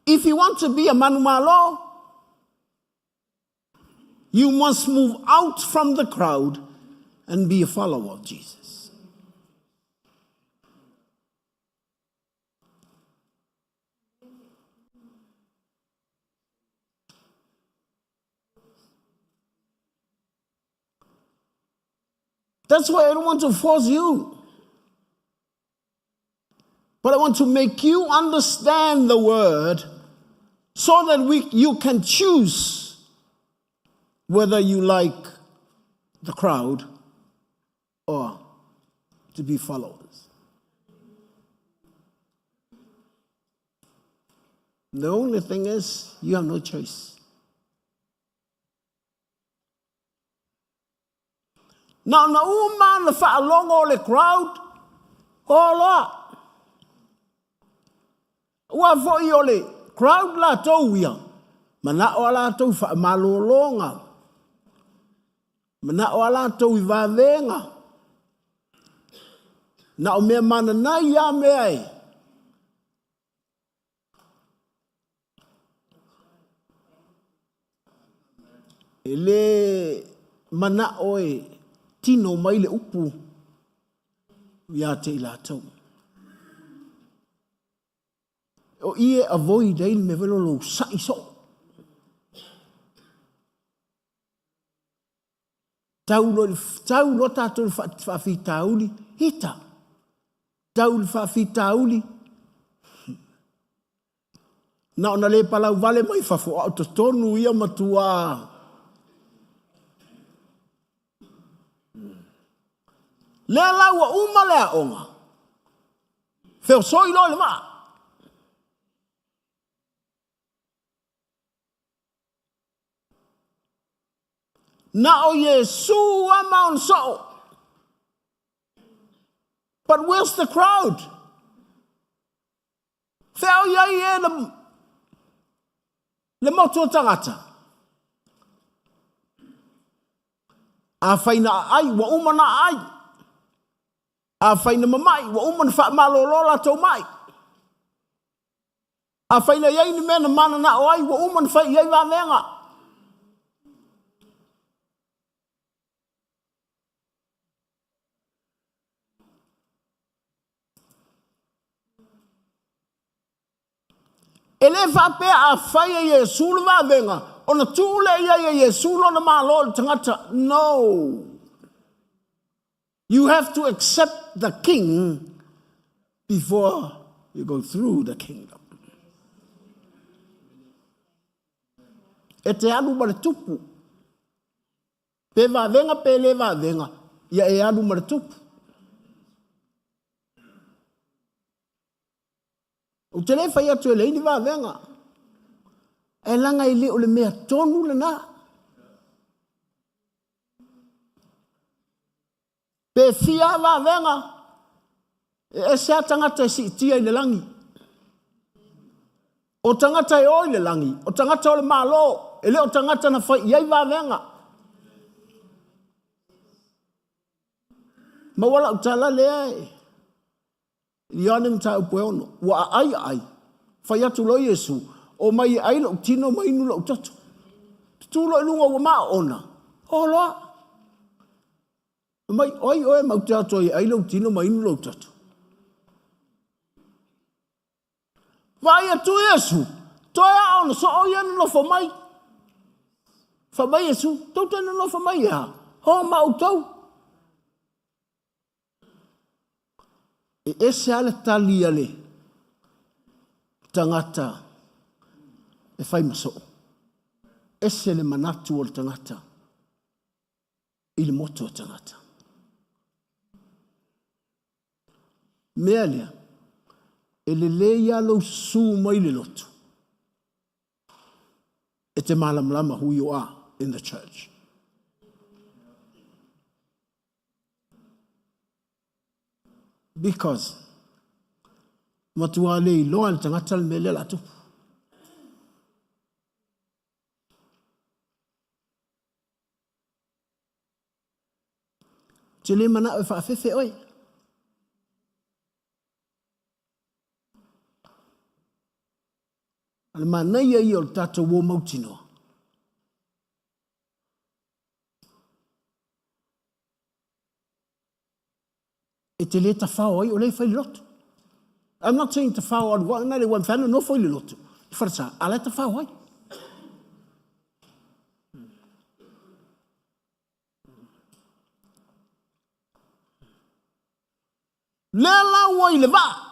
If you want to be a manumalo, you must move out from the crowd and be a follower of Jesus. That's why I don't want to force you. But I want to make you understand the word so that we, you can choose whether you like the crowd or to be followers. The only thing is, you have no choice. Na ona uma na faalogo o le crowd, o loa. Ua foi o le crowd latou ia, mana'o a latou i faamalologa, mana'o a latou i vavega, na o mea mananai a mea e. E le mana'o e tino mai le upu ia te i latou. O i e avoid ai le mea foi lea o lou sa'i soo. Tau loa, tau loa tatou i le faafitauli, ita. Tau i le faafitauli. Na ona le palau vale mai fafo, a o totonu ia matua. Lea la ua uma le aoga, feosoi loa i le vaa. Na o Iesu a ma ona soo. But where's the crowd? Fea o iai e le, le motu o tagata? A fai na ai, ua uma na ai. A fai na mamai, ua uma na whaamalolo latou mai. Afai na i ai ni mea na mananao ai, ua uma ona fai i ai vavega. E le faapea a fai e Iesu le vavega, ona tuu lea i ai e Iesu lona malo i le tagata. No. You have to accept the king before you go through the kingdom. E te alu ma le tupu. Pe vavega pe le vavega, ia e alu ma le tupu. Ou te le fai atu e leai ni vavega. Ae laga e le o le mea tonu lena. Pe fia vavega, e ese a tagata e siitia i le lagi. O tagata e o i le lagi, o tagata o le Malo, e le o tagata na fai i ai vavega. Maua lau tala lea e Ioane mataupu e ono, ua aai aai, fai atu loa Iesu, o mai e ai lou tino ma inu lou toto. Tutu loa i luga ua maona, o loa. Mai, oi oe mau te atu ai e ai lou tino ma inu lou toto. Vaai atu Iesu, toe a ona soo ia nonofo mai. Fai mai Iesu, tou te nonofo mai e a? Ho ma outou. E ese lava le tali a le tagata e fai ma soo. Ese le manatu o le tagata i le motu o tagata. Mea lea, e lelei lava lou susu mai le lotu e te malamalama who you are in the church. Because matua le iloa le tagata le mea lea la tupu. Te le manao e faafefe oe. A le manaia ia o le tatou o mautinoa. E te le tafao ai o lea e fai le lotu. I'm not saying tafao alu ai, na le ua mfai ona nofo i le lotu. I falesa, a la e tafao ai. Lea la ua i le vaa.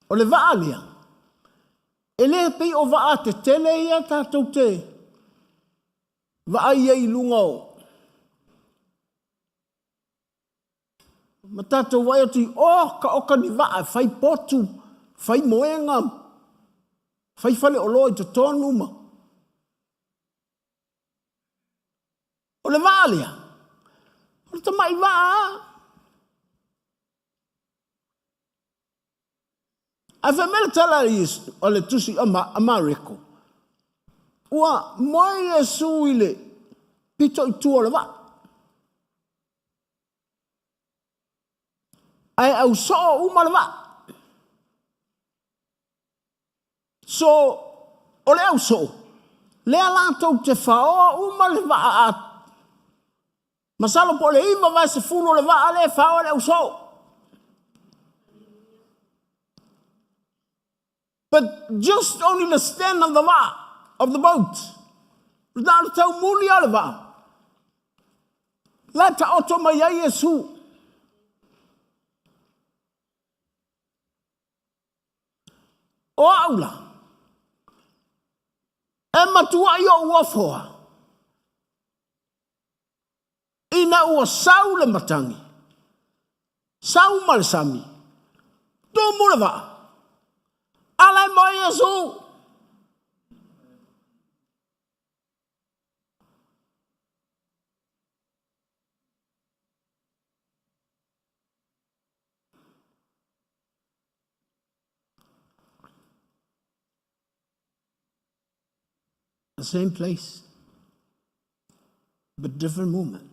O le vaa lea, e le pei o vaa tetele ia tatou te vaai ai i luga o ma tatou vaai atu i o ka oka ni vaa e fai potu, fai moega, fai faleoloa i totonu ma O le vaa lea, o le tamai vaa. Ae fai mai le tala a le tusi a Mareko, ua moe Iesu i le pito i tua o le vaa. Ae ausoo uma le vaa. So, o le ausoo, lea latou te faoa uma le vaa a Masalo po o le 9 vae 10 o le vaa lea e fao e le ausoo. But just only the stand of the vaa, of the boat. Na o le taumuli lava o le vaa. La e taoto mai ai Iesu. O au la, e matuai ou ofo a, ina ua sau le matagi, sau ma le sami, tumu le vaa, a la e moe Iesu. The same place, but different movement.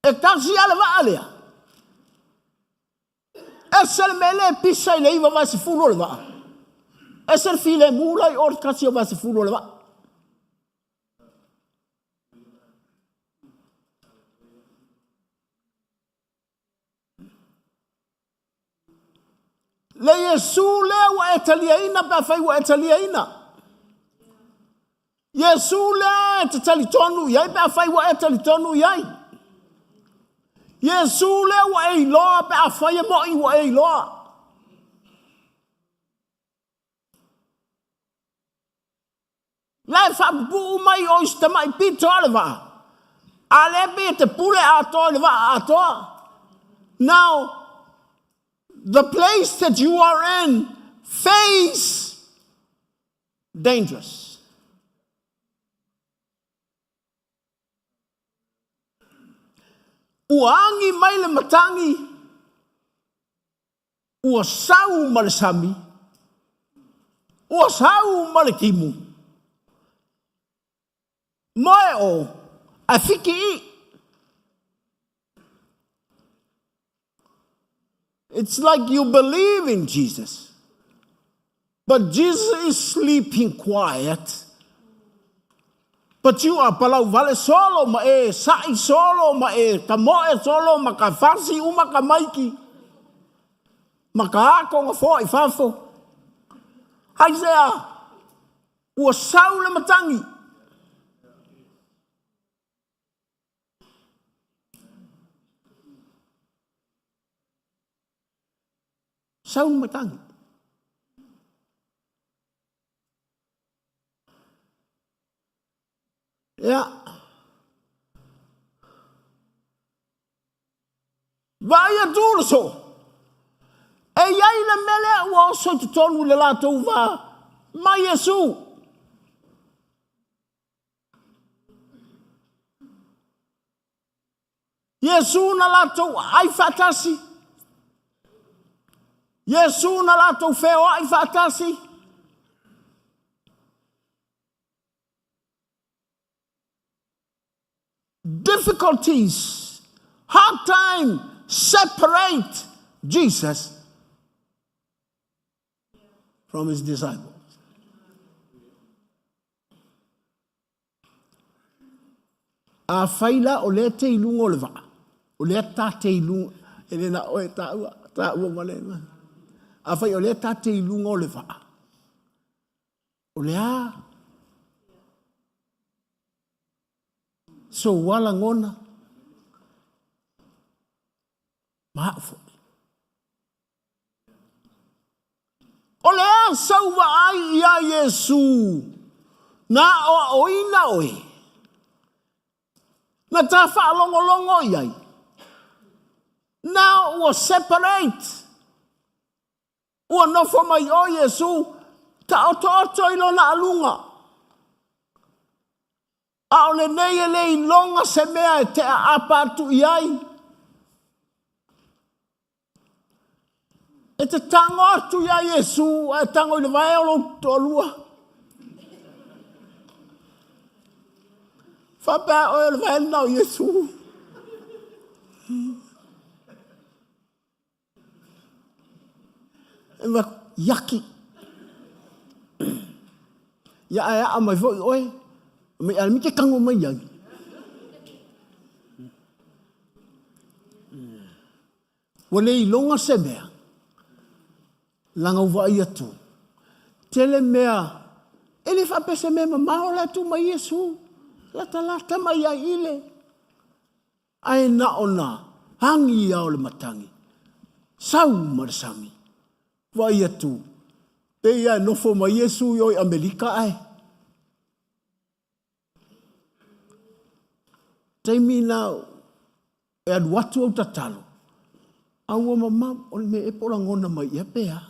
E tasi a le vaa lea. Ese le mea le pisa i le iva vae sefulu o le vaa. Ese le filemu la i o le tasi o vae sefulu o le vaa. Le Iesu lea ua e taliaina pe afai ua e taliaina. Iesu lea e te talitonu i ai pe afai ua e talitonu i ai. Iesu lea ua e iloa pe afai e mo'i ua e iloa. La e faapupuu mai o i si tamai pito a le vaa, a lea pei e te pule atoa i le vaa atoa. Now, the place that you are in face dangerous. Ua agi mai le matagi, ua sau ma le sami, ua sau ma le timu. Moe o, ae fiki i. It's like you believe in Jesus, but Jesus is sleeping quiet. But you are palau vale solo ma e sa'i solo ma e tamoe solo ma ka fasi uma ka maiki ma ka akonga fo'i fafo. Hai sea, ua sau le matangi. Sau le matangi. Ia. Vaai atu le soo. E i ai le mea lea ua oso i totonu i le latou va ma Iesu. Iesu na latou ai faatasi. Iesu na latou feoai faatasi. Difficulties, hard time separate Jesus from his disciples. Afai la o lea te i luga o le vaa, o lea ta te i luga, e le na oe taua, taua ma le Afai o lea ta te i luga o le vaa, o le a sou a lagona ma au foi. O le a sau vaai iā Iesu na aoaoina oe, na ta faalogologo i ai, na ua separate, ua nofo mai o Iesu, taotooto i lona aluga. A o lenei e le iloga se mea e te aapa atu i ai. E te tago atu iā Iesu ae tago i le vae o lou toalua. Faapea oe o le vae lena o Iesu. E ma iaki. Ia ae aa mai foi oe. Mai a mi te tango mai ai. Ua le iloga se mea, laga ua vaai atu, tele mea, e le faapea se mea mamao la e tu mai Iesu, latalata mai ai i le, Ae na ona agi ia o le matagi, sau ma le sami. Vaai atu, pei lava e nofo mai Iesu i o i Amerika ae. Taimi na e alu atu au tatalo, a ua mamao, o le mea ea po o lagona mai ea pe a.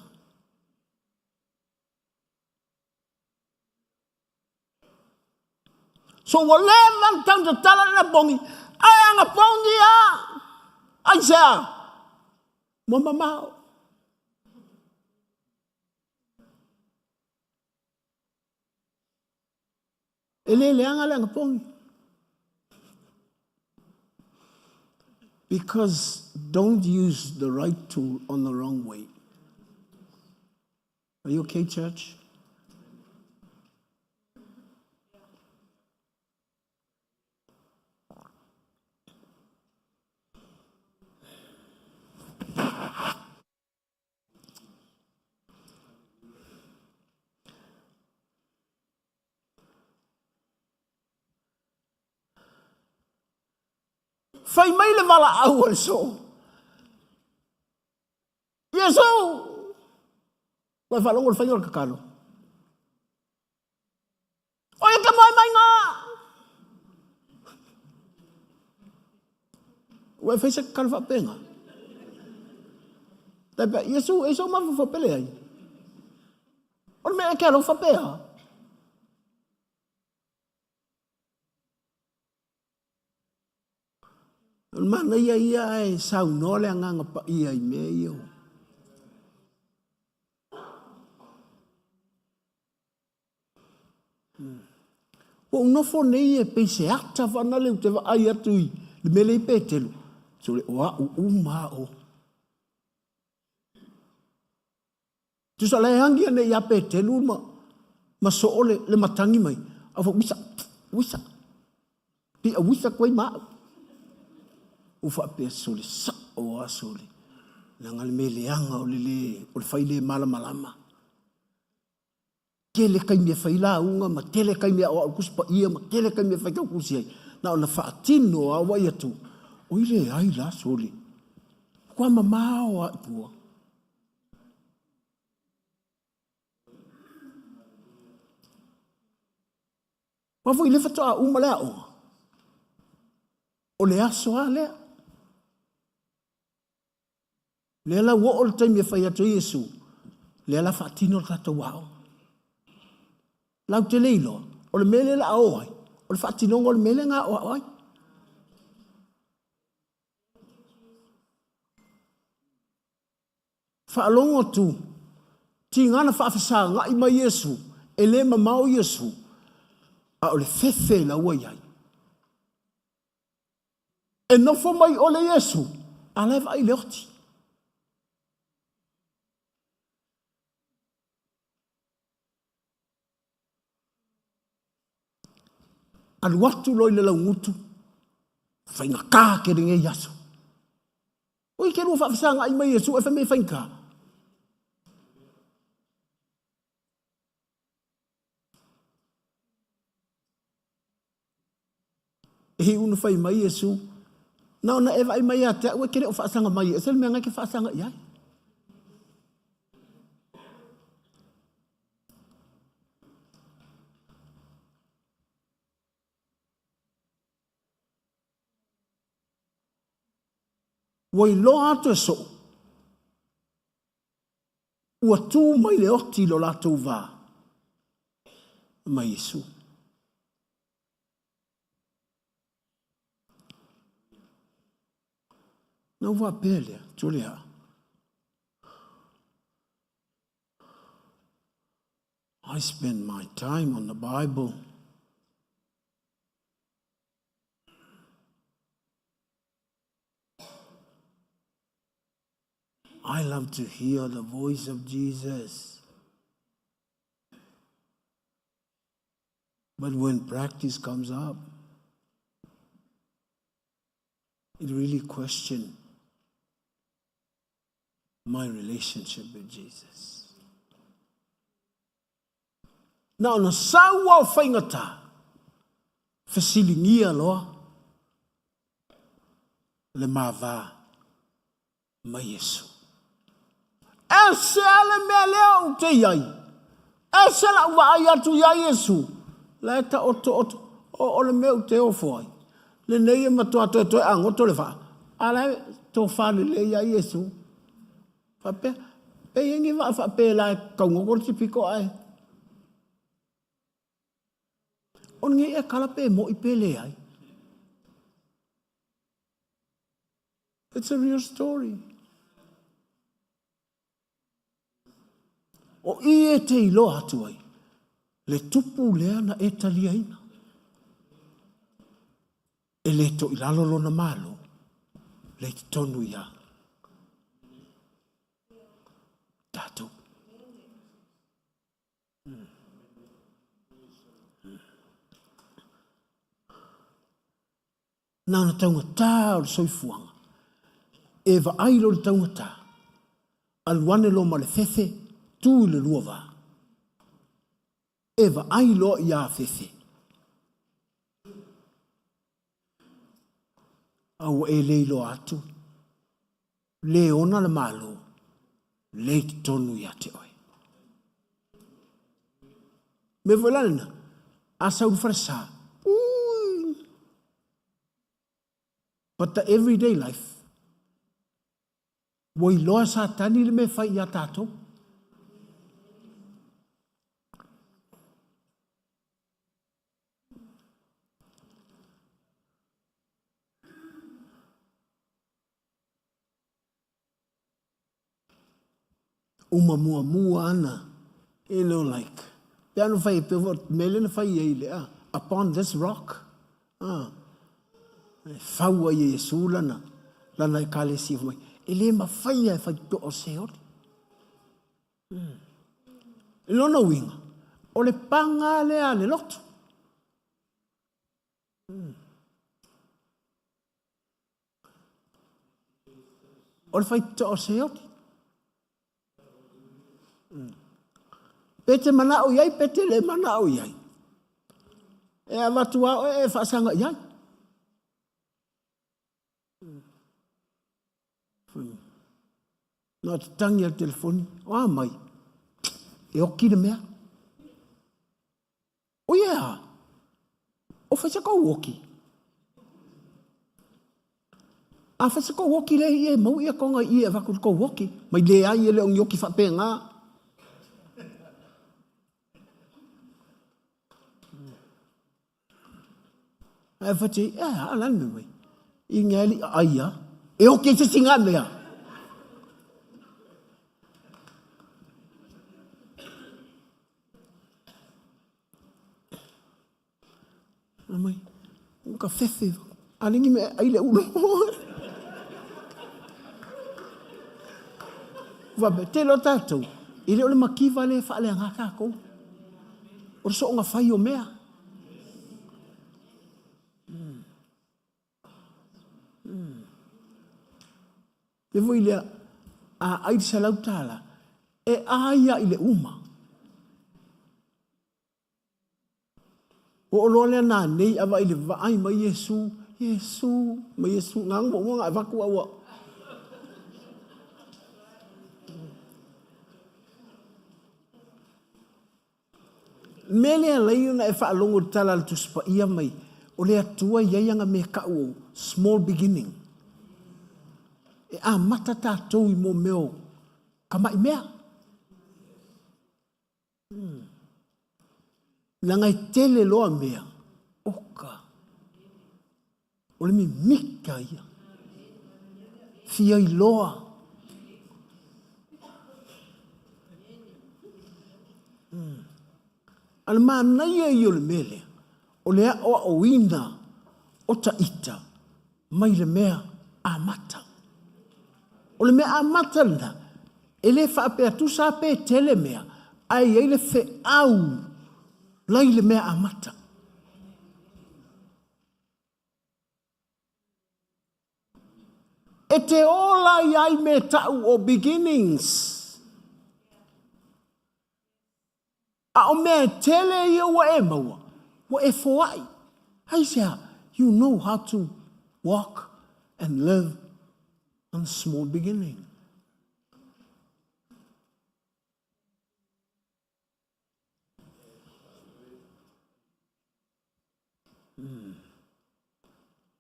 So ua leva ona tau tatala le anapogi, ae anapogi a! Aisea? Ua mamao. E le leaga le anapogi. Because don't use the right tool on the wrong way. Are you okay, church? Fai mai le valaau a le soo. Iesu! Ua e faalogo i le faiga o le tatalo. O ia ke moe mai ngā! Ua e fai se tatalo faapenga. Tai pea, Iesu, e iso mafaufau pele ai. O le mea e ke alofa pea. O le manaia ia ae saunoa le Agaga Paia i mea ia. Ua ou nofo nei e pei se ata fanale ou te vaai atu i le mea lea i Petelu, sole o au uma a o. Tusa la e agi ane ia Petelu ma, ma soo le, le matagi mai. Au fa wisa, wisa. Pi a wisa koe ma au. U faapea sole sao a sole. Leaga le mea leaga o le le, o le fai le malamalama. Tele taimi e fai lauga ma tele taimi e aoao i le Tusi Paia ma tele taimi e faitau tusi ai, na ona faatino lava ua i atu, oi leai la sole, matua mamao lava i tua. Aua foi lea faatoa uma le aoga, o le aso lava lea. Lea la ua oo le taimi e fai atu ai Iesu, lea la faatino le tatou aoga. Lau te le iloa, o le mea lea la a o ai, o le faatinoga o le mea lea na aoao ai. Faalogo atu, tiga na faafesagai mai Iesu, e le mamao Iesu, a o le fefe la ua i ai. E nofo mai ʻole Iesu, a la e vaai i le oti. Alu atu loa i le laugutu, faigata tele nei aso. Oi ke lua faafesagai mai Iesu e fai mai e faigata. E iu na fai mai Iesu, Na ona e vaai mai ia te au e te le o faasaga mai e ese le mea na e te faasaga i ai. Ua iloa atu e soo, ua tu mai le oti i lo latou va ma Iesu. Na ou faapea lea, Julia, I spend my time on the Bible. I love to hear the voice of Jesus. But when practice comes up, it really questions my relationship with Jesus. Na ona sau ao faigata, fesiligia loa le ma va ma Iesu. Ese lava le mea lea ou te i ai. Ese lau vaai atu iā Iesu, la e taotooto, o, o le mea ou te ofo ai, lenei e matua toetoe agoto le vaa, a la e tofa lelei lava Iesu. Faapea, pe i ai ni vaa faapela e taugoto le isi pito ae. O lenei ea tala pe moni pe leai. It's a real story. O i e te iloa atu ai le tupu lea na e taliaina. E le toilalo lona malo, le i totonu ia tatou. Na ona taugata o le soifuaga. E vaai loa i le taugata, alu ane loa ma le fefe, tu i le lua va. E vaai loa ia fefe. A ua e le iloa atu, le ona le Malo, le i totonu ia te oe. Mea foi la lena, a sau i le falesa, ui! But the everyday life, ua iloa e Satani le mea e fai ia tatou. Uma muamua ana, you know like, pe ana fai pe mea lea na fai ai le a, upon this rock, ah, e fau ai e Iesu lana, lana ekalesia fai mai, e le mawhai e fai to o Seoli. I lona uiga, o le paga lea a le lotu. O le faitotoa o Seoli. Pe te manao i ai, pe te le manao i ai. E avatu lava oe e faasaga i ai. Na o te tangi a le telefoni, o a mai, e oki le mea. O ia a, o whai se kou oki. A whai se kou oki le i e mau ia konga i e waku kou oki. Mai le ai e le ongi oki whape ngā. Ae whati, e a lan me mai. I ngā li a ia, e oki se singa mea. Mai, ka fefe, a lengi me ai le ulo. Wa te lo tātou, i le o le makiva le whaale ngā kākou. O le soonga whai o mea. E foi lea, a ai le $100, e ai a i le uma. O loa lea na nei ava i le vaai mai Iesu, Iesu, mai Iesu, ngā ngā ngā ngā vaku aua. Mea lea alai ona e faalogo i le tala a le Tusi Paia mai, o le Atua e i ai ana mea kau o small beginning. E amata tatou i mo mea o kamaʻi mea. Leaga e tele loa mea, oka. O le mimika ia. Fia iloa. A le manaia ia o le mea lea, o le aʻoaʻoina o ta ita mai le mea amata. O le mea amata lena, e le faapea tusa lava pe tele mea, ae i ai le feau la i le mea amata. E te ola i ai me ta'u o beginnings. A o mea e tele ia ua e maua, ua e foa'i. Aisea? You know how to walk and live on small beginning.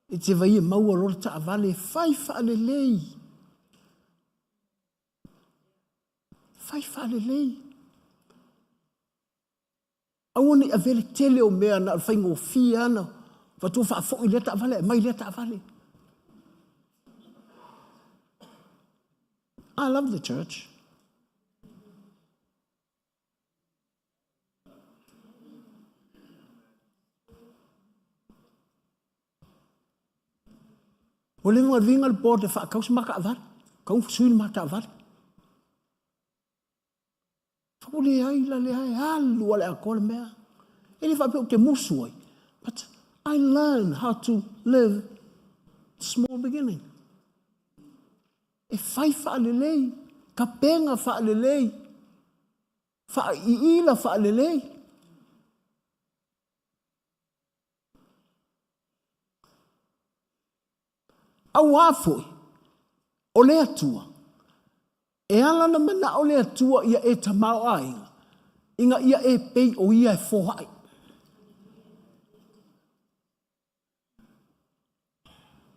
E te vai e maua loa le taavale e fai faalelei. Fai faalelei. Aua ne i avea le tele o mea na o le faigofie lava ona faatoa faafoi lea taavale aumai lea taavale. I love the church. Ua leva ona viga le board e faatau se ma taavale, tau sui le ma taavale. Ua leai la leai, alu lava i le atoa le mea. E le faapea ou te musu ai, but I learn how to live small beginning. E fai faalelei, tapena faalelei, faaiila faalelei. Auā foi, o le Atua, e ala ona manao le Atua ia e tamaoaiga, ina ia e pei o Ia e foai.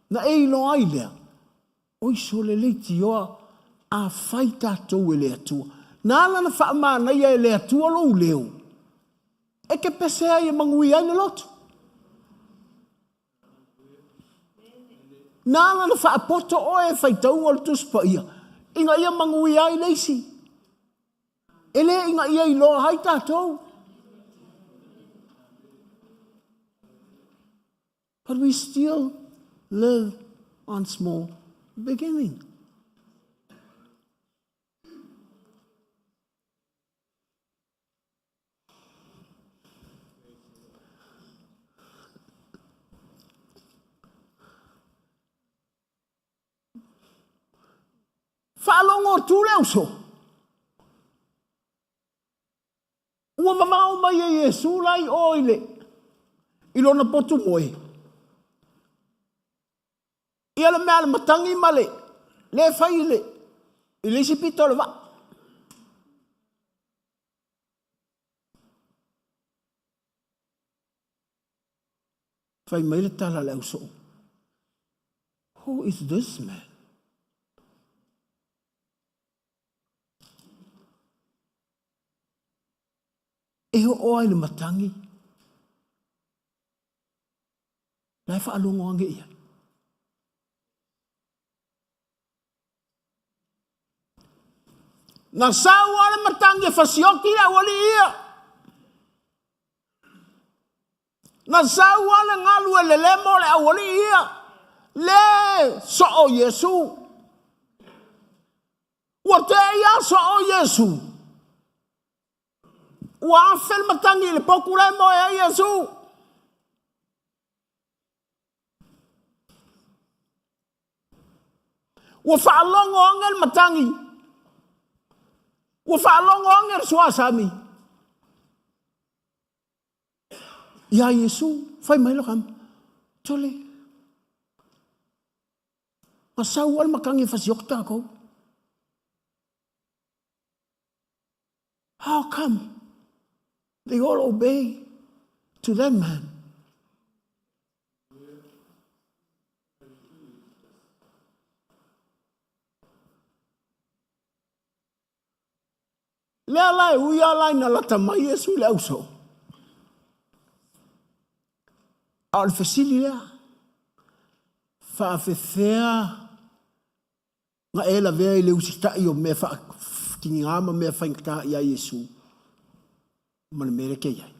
Na e iloa ai lea, oi sole leitioa a fai tatou e le Atua. Na ala ona faamanaia e le Atua lou leo, e te pese ai e manuia ai le loto. Na ala ona faapoto oe e faitauga o le Tusi Paia, ina ia manuia ai le isi. E le ina ia iloa ai tatou. But we still live on small beginning. Faalogo atu le uso. Ua mamao mai e Iesu la i o i le i lona potu moe. Ia le mea a le matagi ma le le fai i le i le isi pito o le vaa. Fai mai le tala a le ausoo, Who is this man? E oo ai le matagi, la e faalogo age i ai. Na sau lava le matagi e fasioti le aualii ia. Na sau lava le galu e lelemo le aualii ia. Le soo Iesu. Ua te i a soo Iesu. Ua afe le matagi i le potu la e moe ai Iesu. Ua faalogo age le matagi. Ua faalogo age le suasami. Iā Iesu, fai mai lo kama, Tole, ma sau le matagi e fasioti tatou. How come they all obey to that man? Lea la e ui ala ina lata mai Iesu i le ausoo. A o le fesili lea, faafefea na e lavea i le usitai o mea faatigiga ma mea faigata ia Iesu ma le mea lea e te i ai?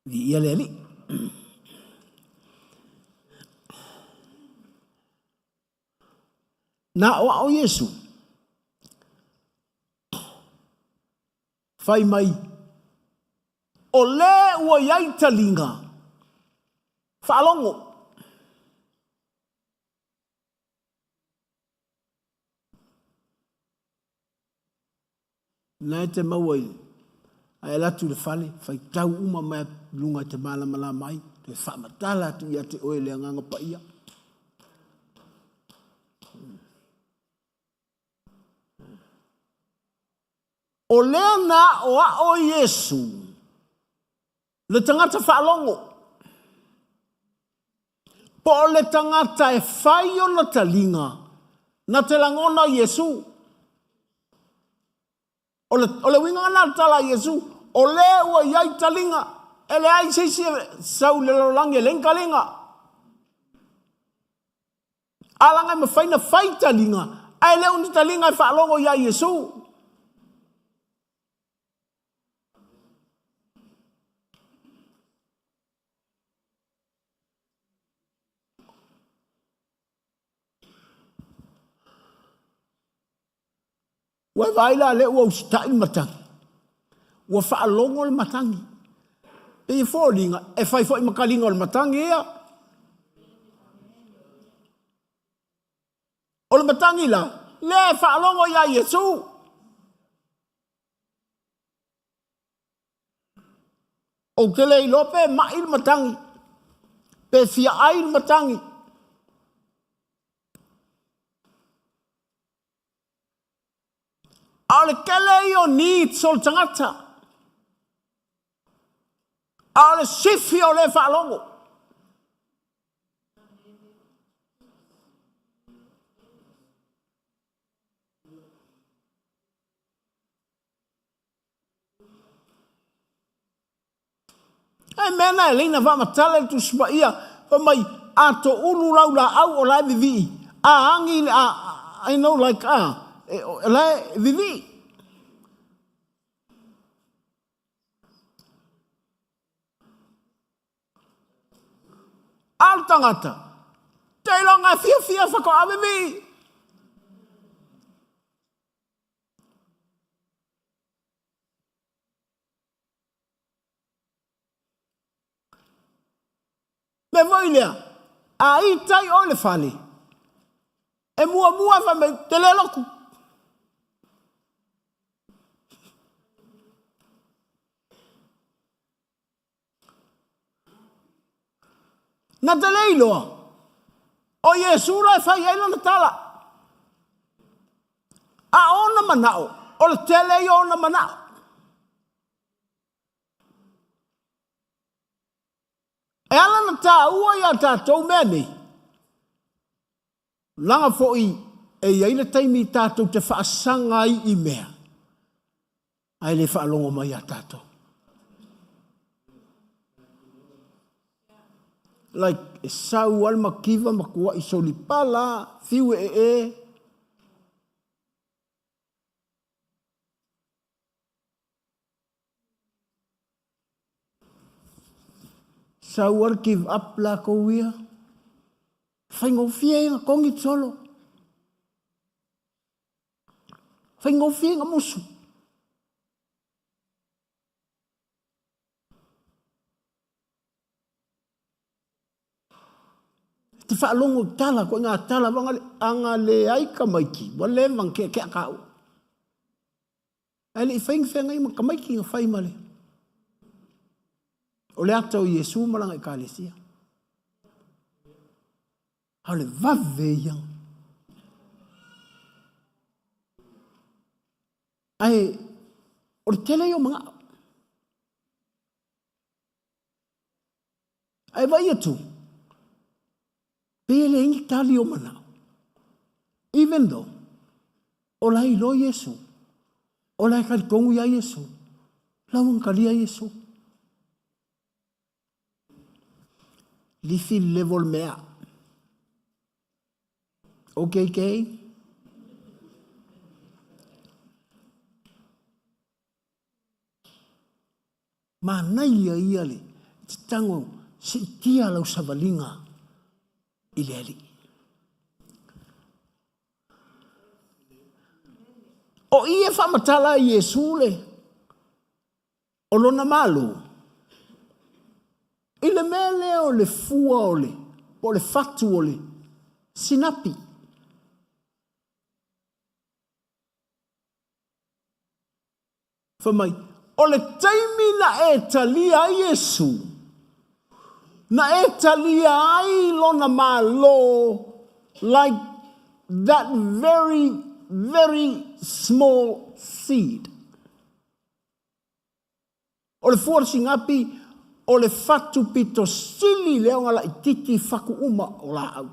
Viia le Alii. Na aoao Iesu, fai mai, o le ua i ai taliga, faalogo. Na e te maua i, a e alu atu i le fale, faitau uma mea i luga e te malamalama ai. Toe faamatala atu ia te oe le Agaga Paia. O lea na aoao Iesu le tagata faalogo, po o le tagata e fai ona taliga na te lagona Iesu. O le, o le uiga lena o le tala a Iesu, o le ua i ai taliga, e leai se isi e sau i le lalolagi e leai ni taliga. A laga e mafai na fai taliga, ae le o ni taliga e faalogo iā Iesu. Ua e vaai la lea ua usitai le matagi. Ua faalogo le matagi. Pei e foliga e fai foi ma kaliga o le matagi ia. O le matagi la, lea e faalogo iā Iesu. Ou te le iloa pe mai le matagi, pe fia ai le matagi. A o le tele ia o needs o le tagata. A o le sifi o le faalogo. Ai mea na e leina faamatala le Tusi Paia, fai mai, a toulu lau laau o la e vivii, a agi le a, I know like a, o la e vivii. A o le tagata, te iloga e fiafia faatoa vivii. Mea foi lea, a ita i oe le fale, e muamua fai mai, te le lotu. Na te le iloa, o Iesu la e fai ai lana tala. A ona manao, o le tele ia o ona manao. E ala na tāua iā tātou mea nei, laga foi e i ai le taimi tātou te faasaga ai i mea, ae le faalogo mai iā tātou. Like, e sau lava le makiva ma tua'i solipala, fiu e ee, Sau lava le give up lakou ia. Faigofie ia na togi solo. Faigofie na musu. Te faalogo i tala, koe ngā tala, wanga le, anga le ai tamaiti, ua leva na keakea kāua. Ae le i fai ni feagai ma tamaiti na fai ma le O le ata o Iesu ma lana Ekalesia. A o le vave ia. Ae o le tele ia o manao. Ae vaai atu, pei e leai ni tali o manao. Even though, o la e iloa Iesu, o la e talitonu ia Iesu, la ua na talia Iesu. Lifi le level mea. Okay, okay? Manaia ia le tago siitia lau savaliga i le Alii. O i e faamatala ai Iesu le o lona Malo i le mea lea o le fua o le po o le fatu o le sinapi. Fai mai, o le taimi na e talia ai Iesu, Na e talia ai lona Malo like that very, very small seed. O le fua o le sigapi, o le fatu pito sili lea ona laititi i fatu uma o laau.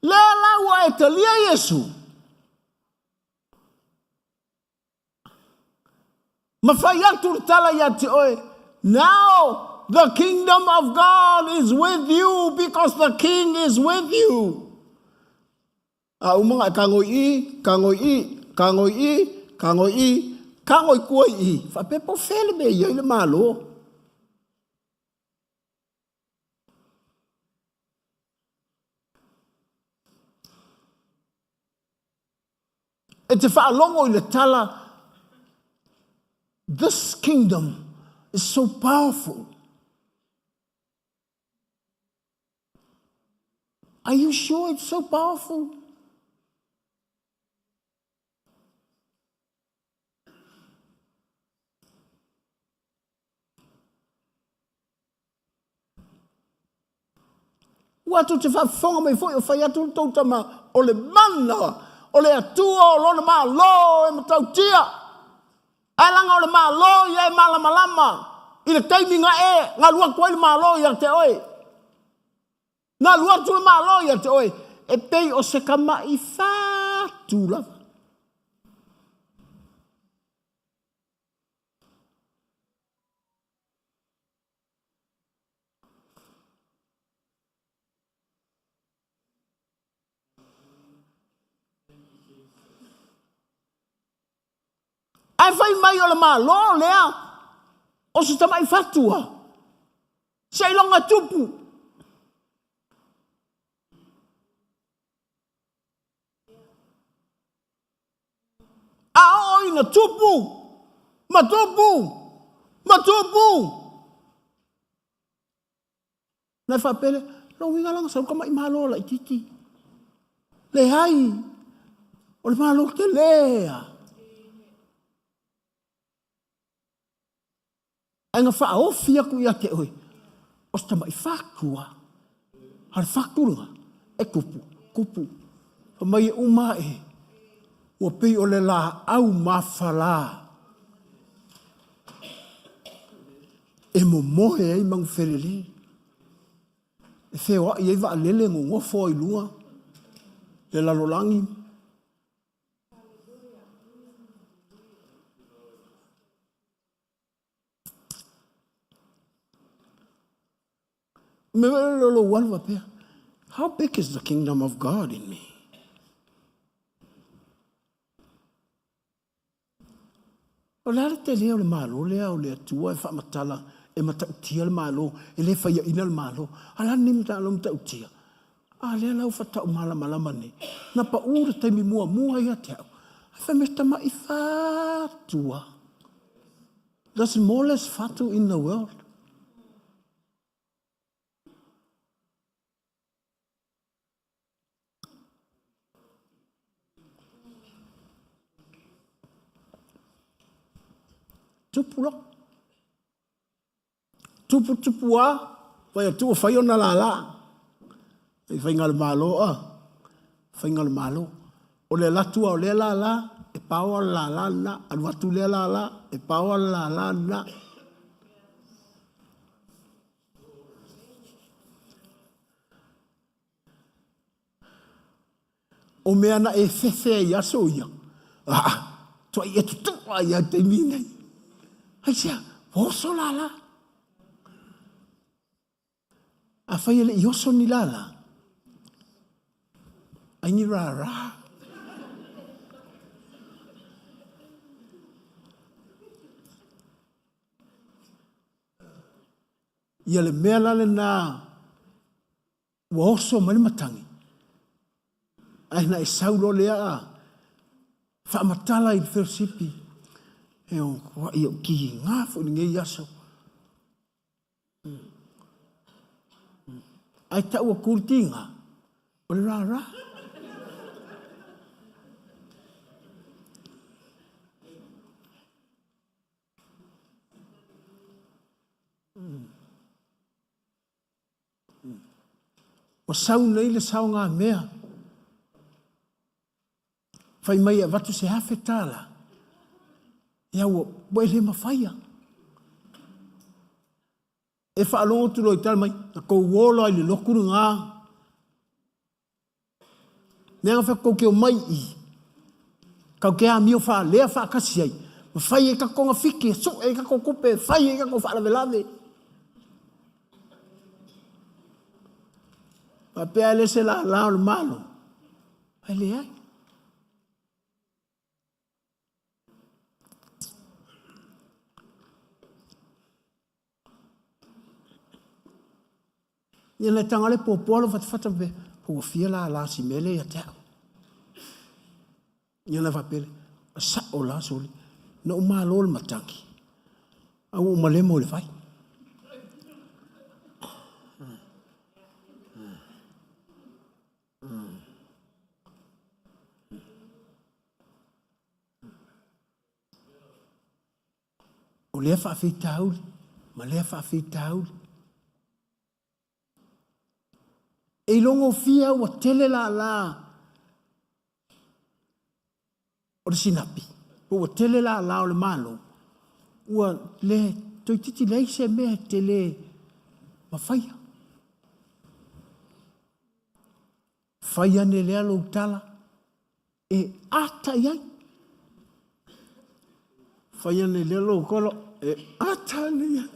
Lea la ua e talia Iesu ma fai atu le tala ia te oe, Now the kingdom of God is with you because the king is with you. A uma nga e kagoi i, kagoi i, kagoi i, kagoi i, kagoi kua i i. Faapea po o fea le mea e i ai le Malo. E te faalogo i le tala, This kingdom is so powerful. Are you sure it's so powerful? Ua tou te faafofoga mai foi o fai atu le tou tama o le mana o le Atua o lona Malo e matautia. Ae laga o le Malo ia e malamalama i le taimi na e galu atu ai le Malo ia te oe. Na alu atu le Malo ia te oe e pei o se tama'i fatu lava. Ae fai mai o le Malo lea o se tamai fatua seiloga tupu. A oo ina tupu, ma tupu, ma tupu. Na e faapea lea, lou uiga lana sau tama'i malo laitiiti. Leai, o le malo tele a. Ae na faaofi atu ia te oe, o se tama'i fatu a. A o le fatu lena, e tupu, tupu. Fai mai e uma ae, ua pei o le laau mafala e momoe ai manufelele. E feoai ai vaalele nonofo ai i luga le lalolagi. Me lo lo alu faapea, How big is the kingdom of God in me? O le a le tele o le Malo lea o le Atua e faamatala e matautia le Malo, e le faiaina le Malo. A o le a lenei mataupu matautia? A lea la ua faatau malamalama nei. Na pau le taimi muamua ia te au, ae fai mai se tama'i fatua. The smallest fatu in the world. Tupu loa. Tupu tupu a, fai atu ua fai ona lala. I faiga o le Malo a, faiga o le Malo. O le alu atu a o lea lala, e paoa le lala lena, alu atu lea lala, e paoa le lala lena. O mea na e fefe ai i aso ia, aa, tuai e tutua ai i taimi nei. Aisea, ua oso lala. Afai e le i oso ni lala, ai ni rara. Ia le mea la lena Ua oso mai le matagi, ae na e sau loa lea a faamatala i le felosipi, e o ai ou kiga foi lenei aso. Ae tau atu le tiga, o le rara. Ua sau nei le saogamea. Fai mai e avatu se $1,000. Ia ua, ua e le mafaia. E faalogo atu loa i tala mai, na tou o loa i le lotu lena. Mea na fai atu tou te omai i i, tatou te amio faalea faatasi ai, ma fai ai tatou togafiti, e sue ai tatou tupe, e fai ai tatou faalavelave. Faapea e le se lala o le Malo, ae leai. Ia na taga le puapua lo fatafata pe ua fia la la si mele ia te au. Ia na faapele, sao la soli, na ou malo le matagi, a ua ou malemo i le vai. O lea faafitauli ma lea faafitauli. E ilogofia ua tele lala o le sinapi, po ua tele lala o le Malo, ua le toeitiiti leai se mea e tele mafaia. Fai ane lea lou tala e ata i ai. Fai ane lea lou tala e ata ane i ai.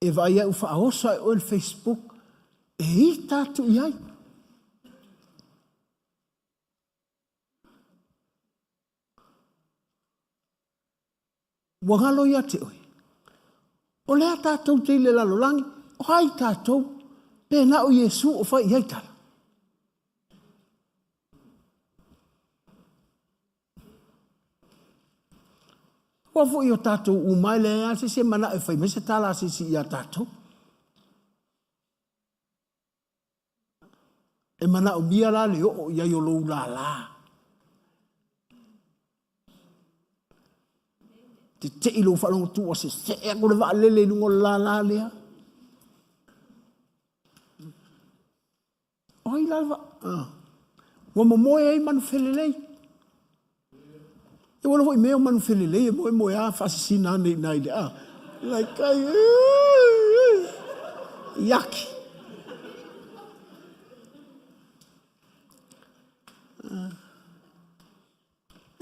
E vaai ai ua faaoso ae oe le Facebook e ita atu i ai. Ua galo ia te oe. O lea tatou te i le lalolagi, o ai tatou, pe na o Iesu o fai i ai tala. Ua foi o tatou uma e leai lava se isi e manao e fai mai se tala a se isi ia tatou. E manaomia la le oo i ai o lou lala. Tetei lou faalogo atu ua sesee atu le vaalele i luga o le lala lea. O ai la le ah. Ua momoe ai manufelelei. E ua foi mea o manufelelei e moemoeā faasisina ane i ina i le a. Like ai, iaki.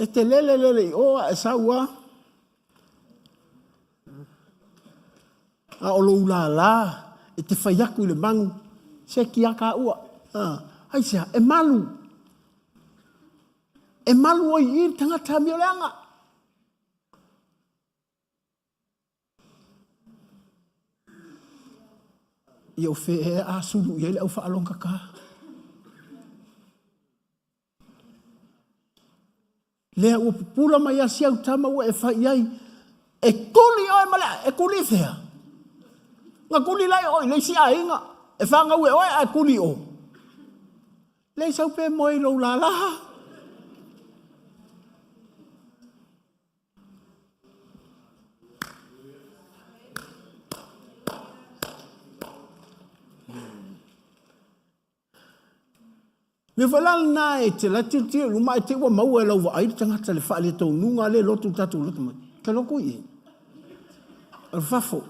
E te lele lele i o a e sau a. A o lou lala e te fai atu i le magu, se kia ka ua. Aisea, e malu. E malu ai i le tagata amioleaga. Ia o fea ea a sulu i ai le au faalogogata. Lea ua pupula mai a si au tama ua e fai i ai, e tuli oe ma le, e tuli i fea? Na tuli la i o i le isi aiga, e fanau e oe ae tuli i o. Leai sau pe moe i lou lala. Mea foi la lena e te la tilotilo i luma ae te i ua maua e lau vaai le tagata le faaletaunuga lea e lotu le tatou lotu mai. Te lotu i i. O le fafo.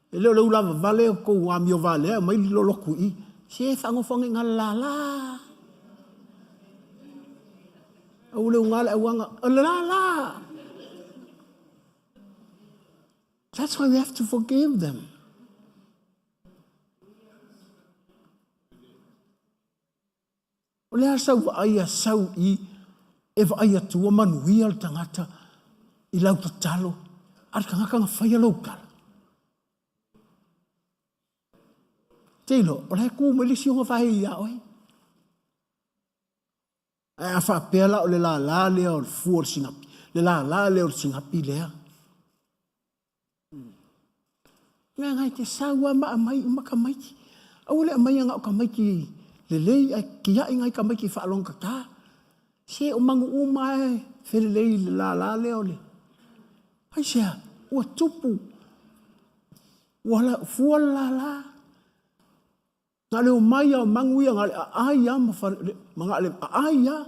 E le o le ulavavale o tou amio valea e aumai lolotu i i. Se faanofo ane i ina le lala. Aua le uga le auaga. O le lala. That's why we have to forgive them. O le a sau vaai a sau i e vaai atu ua manuia le tagata i lau tatalo, a le tagata na faia lou tala. Te iloa, o la e tu mai le isi ona vae ia oe. Ae a faapea la o le lala lea o le fua o le sinapi, le lala lea o le sinapi lea. Leaga e te sau lava ma aumai uma tamaiti. Aua le aumaia na o tamaiti lelei ae tiai nai tamaiti faalogogata. Se o manu uma lava e. felelei i le lala lea o le. Aisea, ua tupu, ua fua le lala. Na o le omai lava o magu ia, na o le aai lava ma fale, ma na o le aai lava.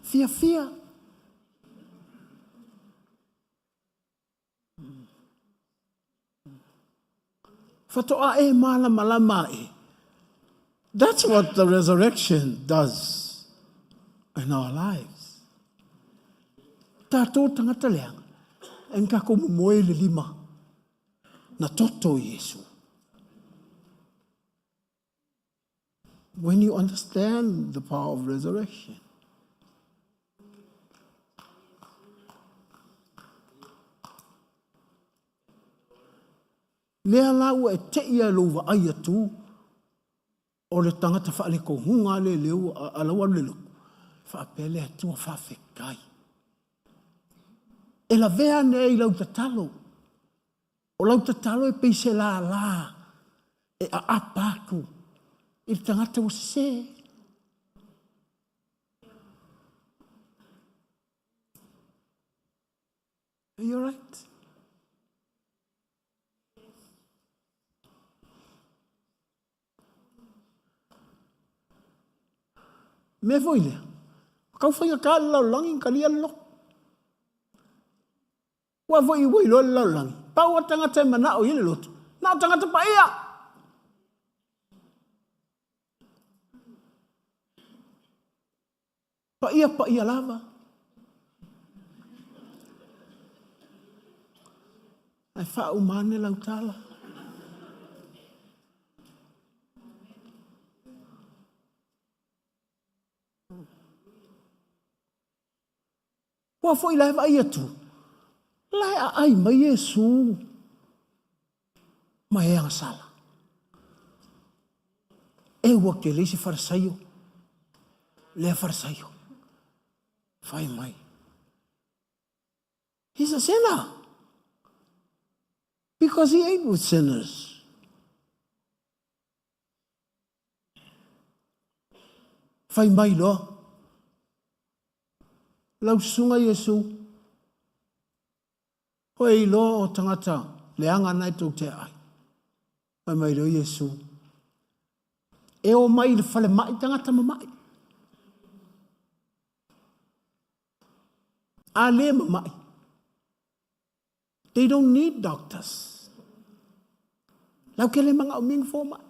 Fiafia. Faatoa e malamalama ae. That's what the resurrection does in our lives. Tatou tagata leaga, e ni tatou momoe i le lima na toto Iesu. When you understand the power of resurrection, Lea la ua e tei a i lou vaai atu o le tagata faalekohuga lea lea ua a la ua alu i le lotu, faapea le Atua faafetai. E lavea ane ai i lau tatalo. O lau tatalo e pei se lala e aapa atu i le tagata ua sese. Are you alright? Mea foi lea, kau faigata le lalolagi na talia le lotu. Ua foi ua iloa le lalolagi, pau a tagata e manao i le lotu, na o tagata paia. Paia paia lava. Ae faauma ane lau tala. Ua foi la e vaai atu, la e aai mai Iesu ma e agasala. E ua ke leai se Farisaio, lea Farisaio, fai mai. He's a sinner. Because he ate with sinners. Fai mai loa. Lau susuga Iesu, Koe e iloa o tagata leaga na e tou te aai. Fai mai loa Iesu, E o mai i le falemai tagata mamai. A le mamai, they don't need doctors. Lau ke le manaomia ni fomai.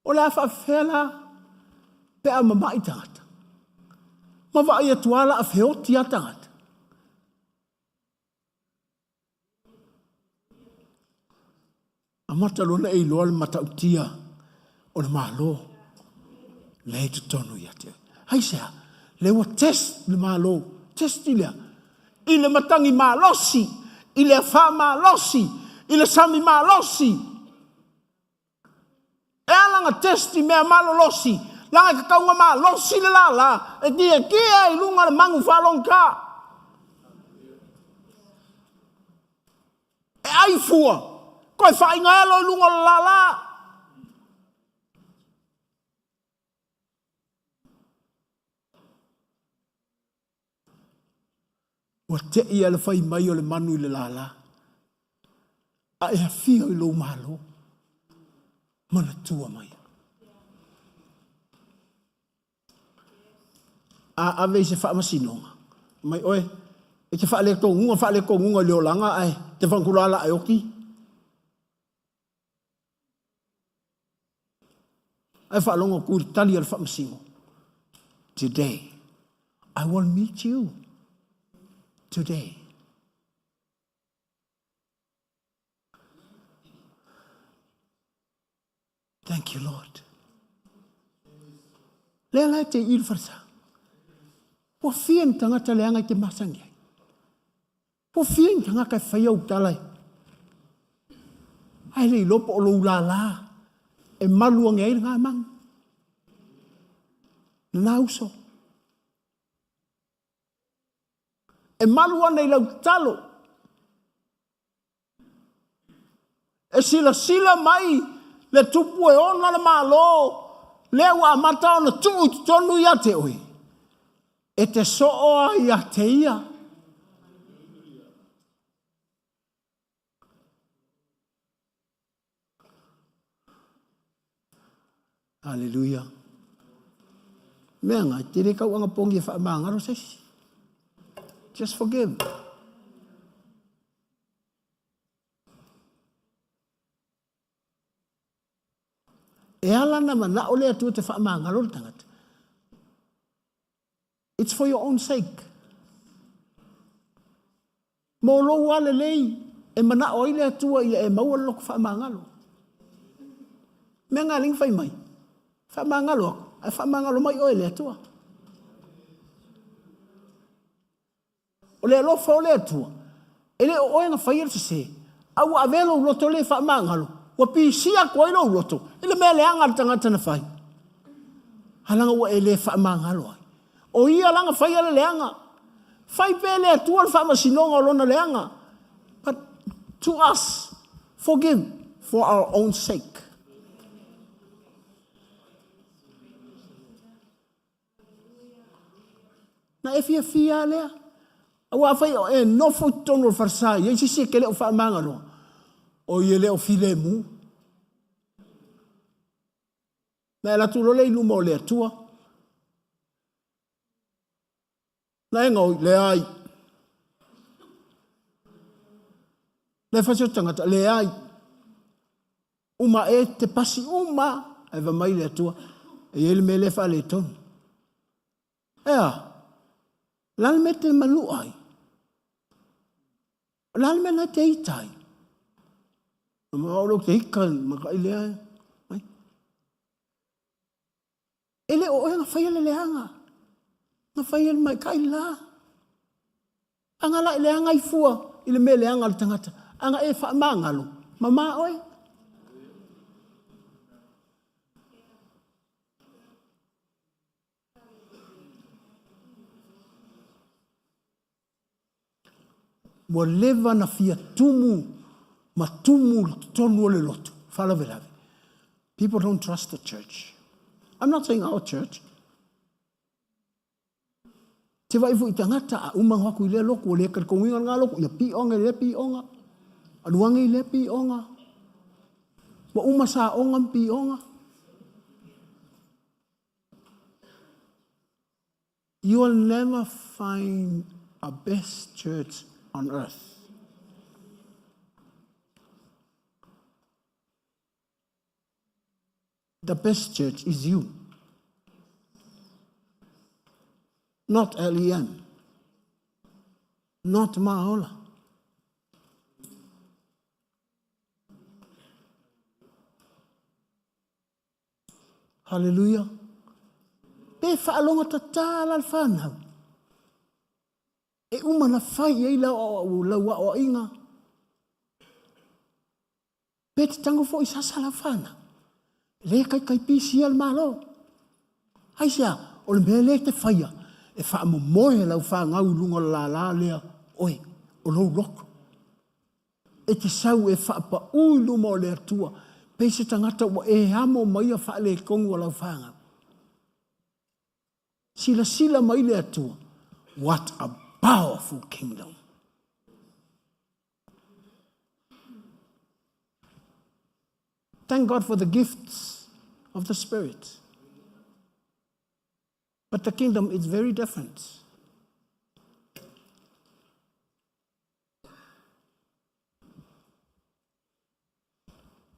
O le a faafefea la pe a mamai tagata? Ma vaai atu lava la a feoti lava tagata. Amata loa ona e iloa le matautia o le Malo lea i totonu ia te oe. Aisea? Lea ua test le Malo, test i lea, i le matagi malosi, i le afa malosi, i le sami malosi. E ala ona test i mea malolosi, leaga e tatau ona malosi le lala e tietie ai i luga le manu faalogita. E ai fua, toe faaigaelo i luga o le lala. Ua tei lava le fai mai o le manu i le lala, a e afio i lou Malo, manatua mai. A ave i se faamasinoga, mai oe, e te faaletoguga, faaletoguga i le olaga ae te fagula la e oti. Ae faalogo atu i le tali a le faamasino, Today, I will meet you. Today. Thank you, Lord. Lea la e te i le faresa. Ua fia ni tagata leaga i te masani ai. Ua fia ni tagata e fai au tala e. Ae le iloa po o lou lala e malu ane ai lena manu. Lena uso. E malu ana i lau tatalo. E silasila mai le Tupu e ona le Malo, lea ua amata ona tuu i totonu ia te oe, e te soo ai ia te ia. Haleluia. Mea ngai, te le kau anga pongi e whaamangaro se isi. Just forgive. E ala na manao le Atua te whaamangaro le tangata. It's for your own sake. Mo lou lava lelei e manao ai le Atua ia e maua le loto faamagalo. Mea nga alii fai mai, faamagalo aku, ae faamagalo mai oe e le Atua. O le alofa o le Atua, e le o oe na faia le sese, a ua avea lou loto le faamagalo, ua pisia atu ai lou loto i le mea leaga a le tagata na fai. A leaga ua e le faamagalo ai. O ia la na faia le leaga. Fai pea e le Atua le faamasinoga o lona leaga. But to us, forgive for our own sake. Na e fiafia lava lea. Aua afai o e nofo i totonu o le falesa, e i ai se isi e te le o faamagaloa, o ia e le o filemu. Na e alu atu loa lea i luma o le Atua. Na e gaoi, leai. Na e fai se tagata, leai. Uma e te pasi uma, ae fai mai le Atua, e i ai le mea lea e faaletonu. E a? O le a le mea e te manua ai? O le a le mea na e te ita ai? Ma o lou te ita ma kai lea. Mai. E le o oe na faia le leaga. Na faia le maikai la. Aga la i leaga i fua i le mea leaga a le tagata. Aga e faamagalo, mama oe. Ua leva na fia tumu ma tumu i totonu o le lotu. Faalavelave. People don't trust the church. I'm not saying our church. Te vai foi tagata a uma aku i lea lotu, o lea talitonuina lena lotu, ia pioga i lea pioga, alu age i lea pioga. Ua uma saoga ma pioga. You will never find a best church on earth. The best church is you. Not LEM. Not Maola. Haleluia. Pe faalogotatā la le whānau. E uma na fai i ai lau, lau aoaiga. Pe te tango foi sasa lau whānau. Le kai kai pisi al malo. Ai sea, o le mea le te whaia, e whaamomoe lau whāngau i lunga o le lālā lea, oe, o lou loto. E te sau e faapaū i luma o le Atua, pei se tagata ua e amo mai ia faaletonu o lau fanau. Silasila mai le Atua, what a powerful kingdom. Thank God for the gifts of the Spirit. But the kingdom is very different.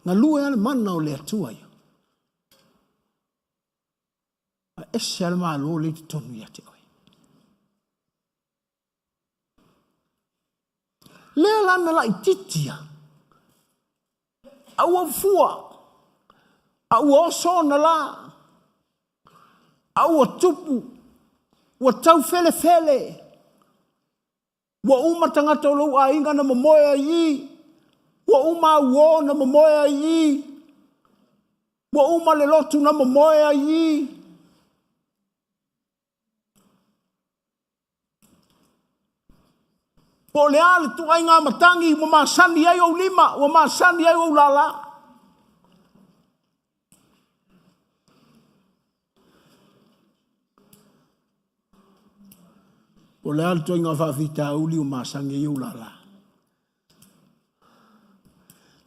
Galue lava le mana o le Atua ia. A ese lava le Malo lea i totonu ia te oe. Lea la na laitiiti a. A ua fua. A ua oso ona lā. A ua tupu. Ua taufelefele. Ua uma tagata o lou aiga na momoe ai i. Ua uma au uō na momoe ai i. Ua uma le lotu na momoe ai i. Po o le a le ituaiga matagi ua masani ai ou lima, ua masani ai ou lala. Po o le a le ituaiga faafitauli ua masani ai ou lala.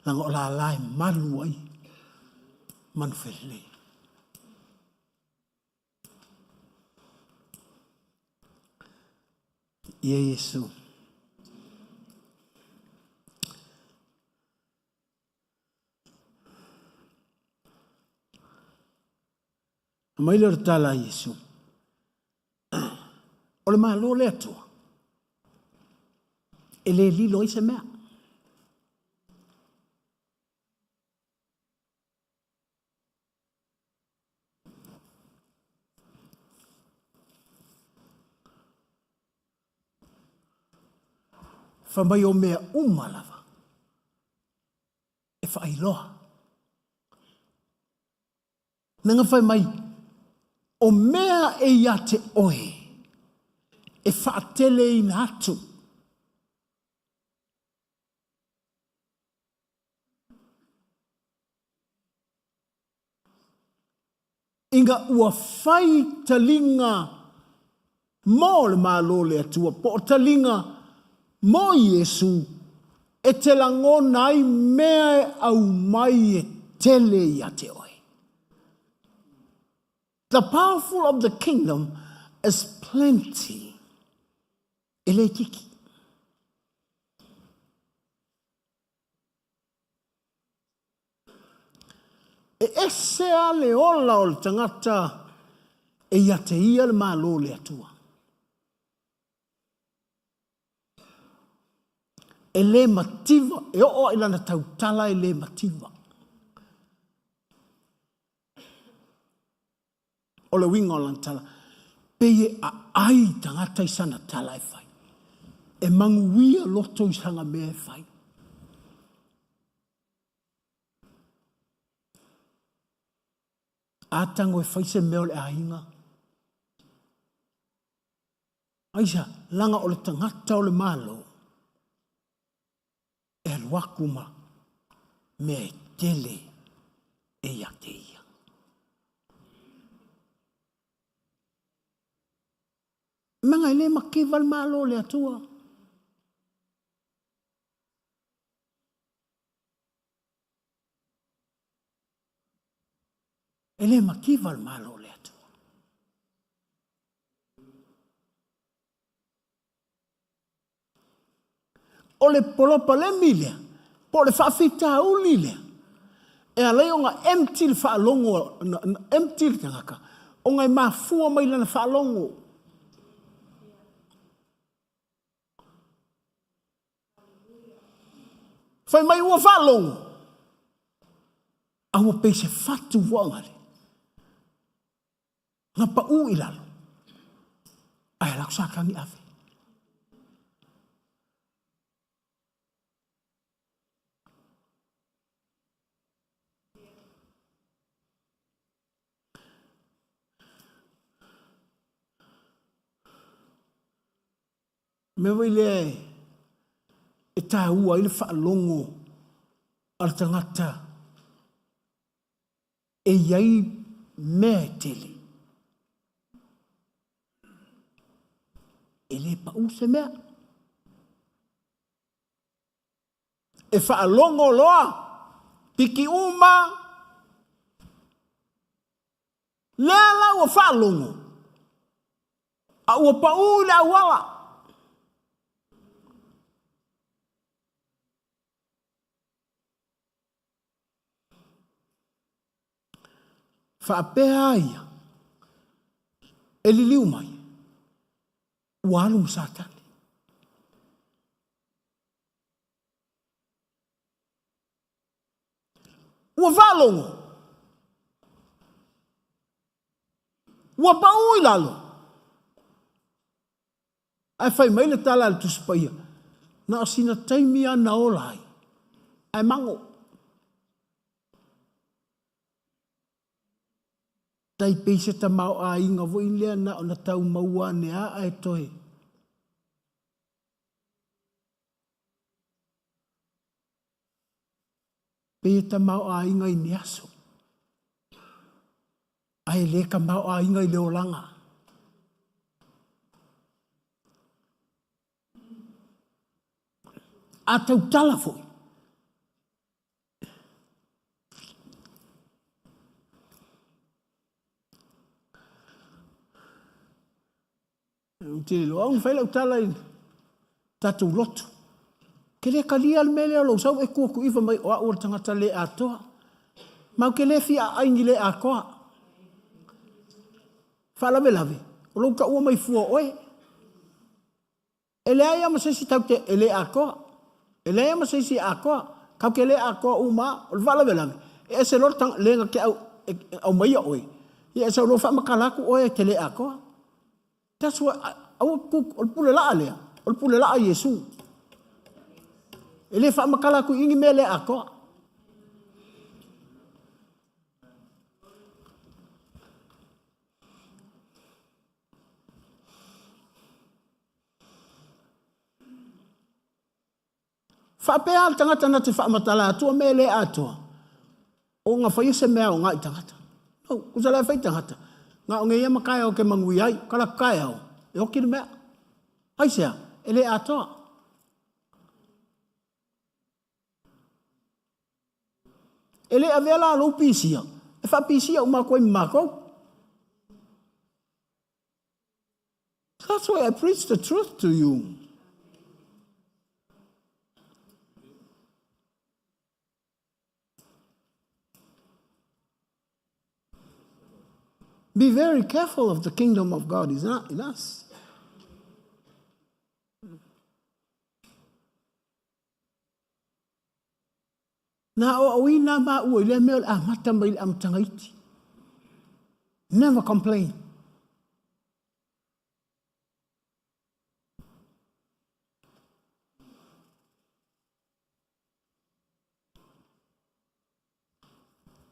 Leaga o lala e malu ai manufelelei. Ia Iesu. Aumai lea o le tala a Iesu. O le Malo le Atua, e le lilo ai se mea. Fai mai o mea uma lava e faailoa. Leaga fai mai, o mea e ia te oe e faateleina atu. Ina ua fai taliga mo le Malo o le Atua, po o taliga mo Iesu, e te lagona ai mea e aumai e tele ia te oe. The powerful of the kingdom is plenty. E le itiiti. E ese lava le ola o le tagata e ia te ia le Malo o le Atua. E le mativa, e oo lava i lana tautala e le mativa. O le uiga o lana tala, pei e aai tagata i sana tala e fai. E manuia loto i sana mea e fai. A tago e fai se mea o le aiga. Aisea? Leaga o le tagata o le Malo e alu atu ma mea e tele e ia te ia. Mea e le mativa le Malo o le Atua. E le mativa le Malo o le Atua. O le polopalemi lea, po o le faafitauli lea, e ala ai ona empty le faalogo, empty le tagata, ona e mafua mai lana faalogo. Fai mai ua faalogo, a ua pei se fatu voagale. Na pau i lalo, ae alu atu Satani ave. Mea foi lea e taua ai le faalogo a le tagata e i ai mea e tele. E le pau se mea. E faalogo loa, piki uma, lea la ua faalogo, a ua pau i le auala. Faapea a ia, e liliu mai, ua alu ma Satani. Ua faalogo, ua pau i lalo. Ae fai mai le tala a le Tusi Paia, na o sina taimi lava na ola ai, ae mago. Tai pei se tamaoaiga foi lea na ona tau maua ane lava ae toe. Pei e tamaoaiga i ni aso, ae le tamaoaiga i le olaga. A tautala foi, Ou te iloa au na fai lau tala i tatou lotu. Ke le kalia le mea lea o lou sau e tu atu i fai mai o au o le tagata le atoa. Ma ou te le fia aai ni le atoa. Faalavelave, o lou taua mai fua o oe. E leai lava ma se isi tatou te e le atoa. E leai lava ma se isi e atoa. Tatou te le atoa uma lava. O le faalavelave, e ese loa le le na te aumaia oe, ia e sau loa faamatala atu oe e te le atoa. That's why, aua tu, o le pule laa lea, o le pule laa a Iesu. E le faamatala atu i i ni mea le atoa. Faapea le tagata na te faamatala atua mea le atoa, o na faia se mea aoga i tagata. No, kusa la e fai tagata, na o ngeia ma taeao ke manuia ai, ka latou taeao, e oti le mea. Aisea? E le atoa. E le avea la lou pisia, e faapisia uma atu ai ma matou. That's why I preach the truth to you. Be very careful of the kingdom of God is not in us. Na aoaoina maua i lea mea o le amata mai le amataga iti. Never complain.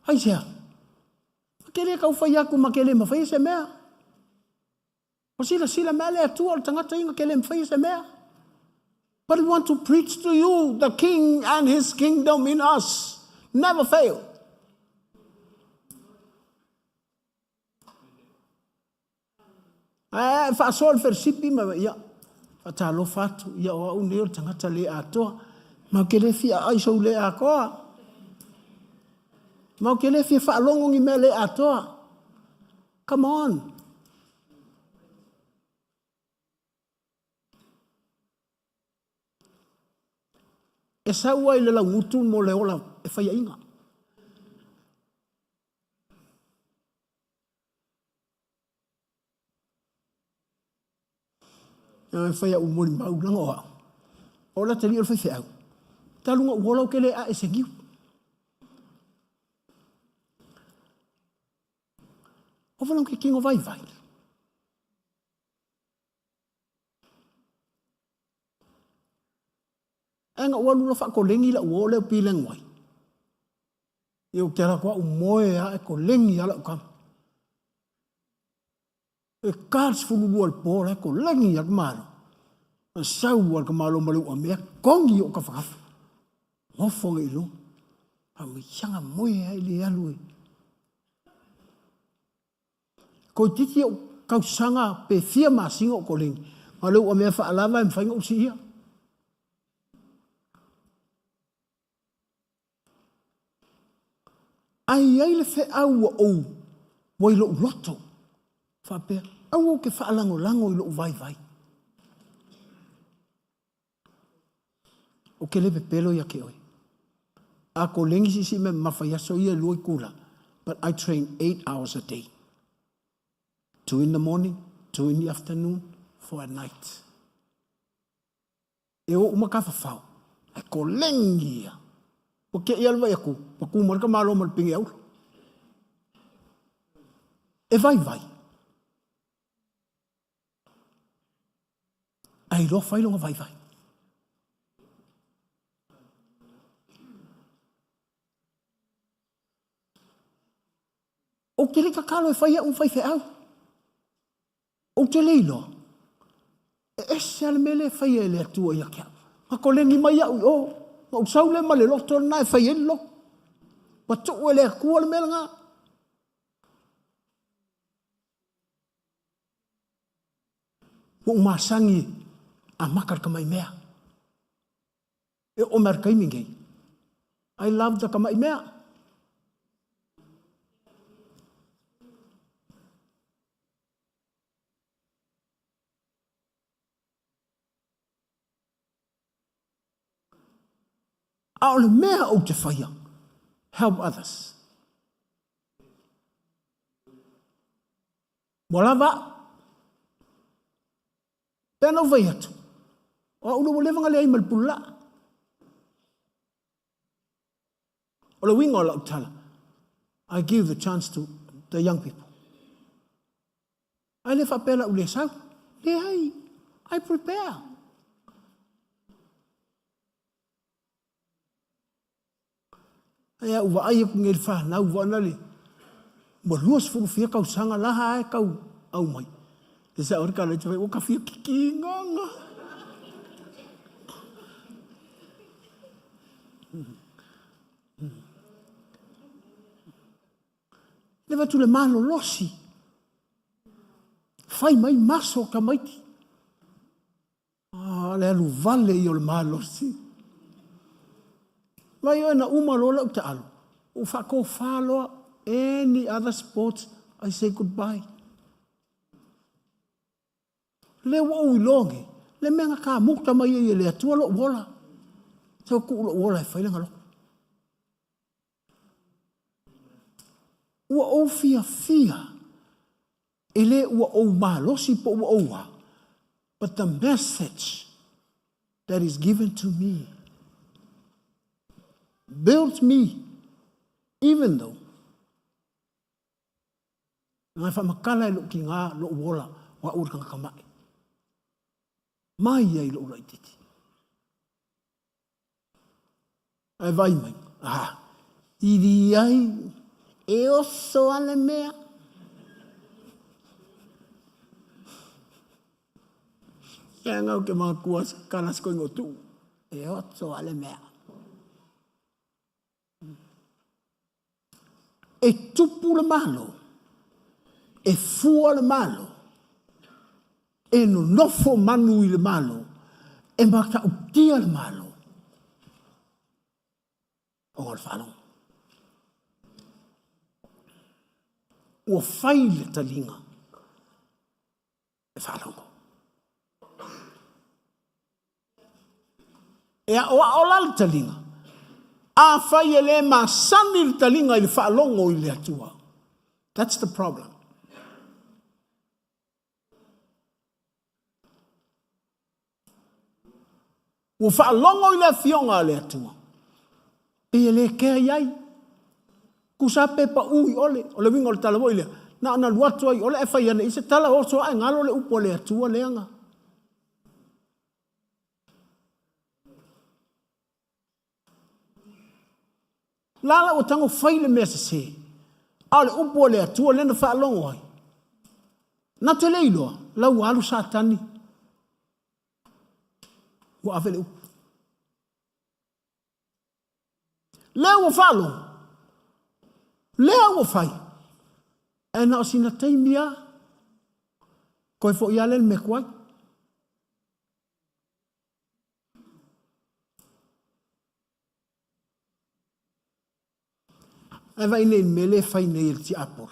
Aisea? Ma ke le kau fai aku ma ke le mawhai se mea. O silasila mai le Atua o le tagata ia ke le mawhai se mea. But we want to preach to you the King and his kingdom in us. Never fail. Ae faasoa le felesipi ma ia, faatalofa atu, ia o au nei o le tagata le atoa. Ma ou te le fia aai sou le atoa. Ma ou te le fia faalogo ni mea le atoa. Come on. E sau ai le laugutu mo le ola e faiaina. E fai au molimau laga o au. O la te li o le faifeau. Talu na ou ola ou te le ae se niu. O wala ke tino vaivai. Ae na ou alu loa faakoleni lau uo lea o Pilenguai. Ia ou te alu atu au moe lava e koleni lava lau tama. E ta le 12 o le po la e koleni lava le tamaloa. Na sau lava le tamaloa ma le uamea togi ou tafatafa. Nofo nei i luga. Fai mai, siaga moe lava e le alu e. Toeitiiti ou tausaga pe fia masina o koleni, a o le uamea faalava e mafai ona ou siia. Ae i ai le feau ua ou ua i lou loto, faapea, aua ou te faalagolago i lou vaivai. Ou te le pepelo ia te oe. A koleni siisii mea mamafa i aso ia e lua itula, but I train 8 hours a day. 2 in the morning, 2 in the afternoon, 4 at night. E o uma ka fafao, ae koleni ia. Ua kei lava le vaai atu, ua tu mai le tamaloa ma le pine auro. E vaivai. Ae iloa fai lona vaivai. Ou te le tatalo e fai au ma faifeau. Ou te le iloa. E ese lava le mea lea e faia e le Atua ia te au. Na koleni mai au i o, na ou sau lea ma le loto lena e fai ai le loto. Ua tuu e le Atua le mea lena. Ua ou masani a maka le tamai mea. E oo mai le taimi nei. I love the tamai mea. A o le mea ou te faia, help others. Ua lava au. Pe ana ou fai atu, o au ua leva na leai ma le pululaa. O le uiga o lau tala, I give the chance to the young people. Ae le faapea lau le sau. Leai, I prepare. Ae a ou vaai atu nei i le fanau vaana le ua 20 fia tausaga la ha e tau au mai. E sa ori kala te ua ka fia kikinga. Le vatu le malolosi. Fai mai maso tamaiti. Ah, le alu vale ia o le malosi. Vai oe na uma loa lau taalo, ua faatofa loa any other sports, I say goodbye. Lea ua ou iloa nei, le mea na kamuta mai ai e le Atua lou ola. Sau tuu lou ola e fai lana loto. Ua ou fiafia e le ua ou malosi po ua ou a, but the message that is given to me builds me even though ngai whaamakala e lou kinga lou ola wa ur kanga kamae. Mai ai lou laititi. Ae vai mai, ah, iri ai, e oso a le mea. E ngau ke makua kala se koingo tu, e oso a le mea. E tupu le malo, e fua le malo, e nonofo manu i le malo, e matautia le malo. Ona o le faalogo. Ua fai le taliga e faalogo. E aoao la le taliga. Afai e le masani le taliga i le faalogo i le Atua. That's the problem. Ua faalogo i le afioga a le Atua. Pei e le kea i ai. Tusa pe pau i ole, o le uiga o le tala foi lea, na ona alu atu ai i ole ae fai ane i se tala oso ae galo le upu a le Atua lea. La la ua tago fai le mea sese, a o le upu a le Atua lea na faalogo ai. Na te le iloa, la ua alu Satani, ua ave le upu. Lea ua faalogo, lea ua fai, ae na o sina taimi lava, toe foi lava lea i le mea tuai. Ae vaai nei i le mea lea e fai nei e le tiapolo,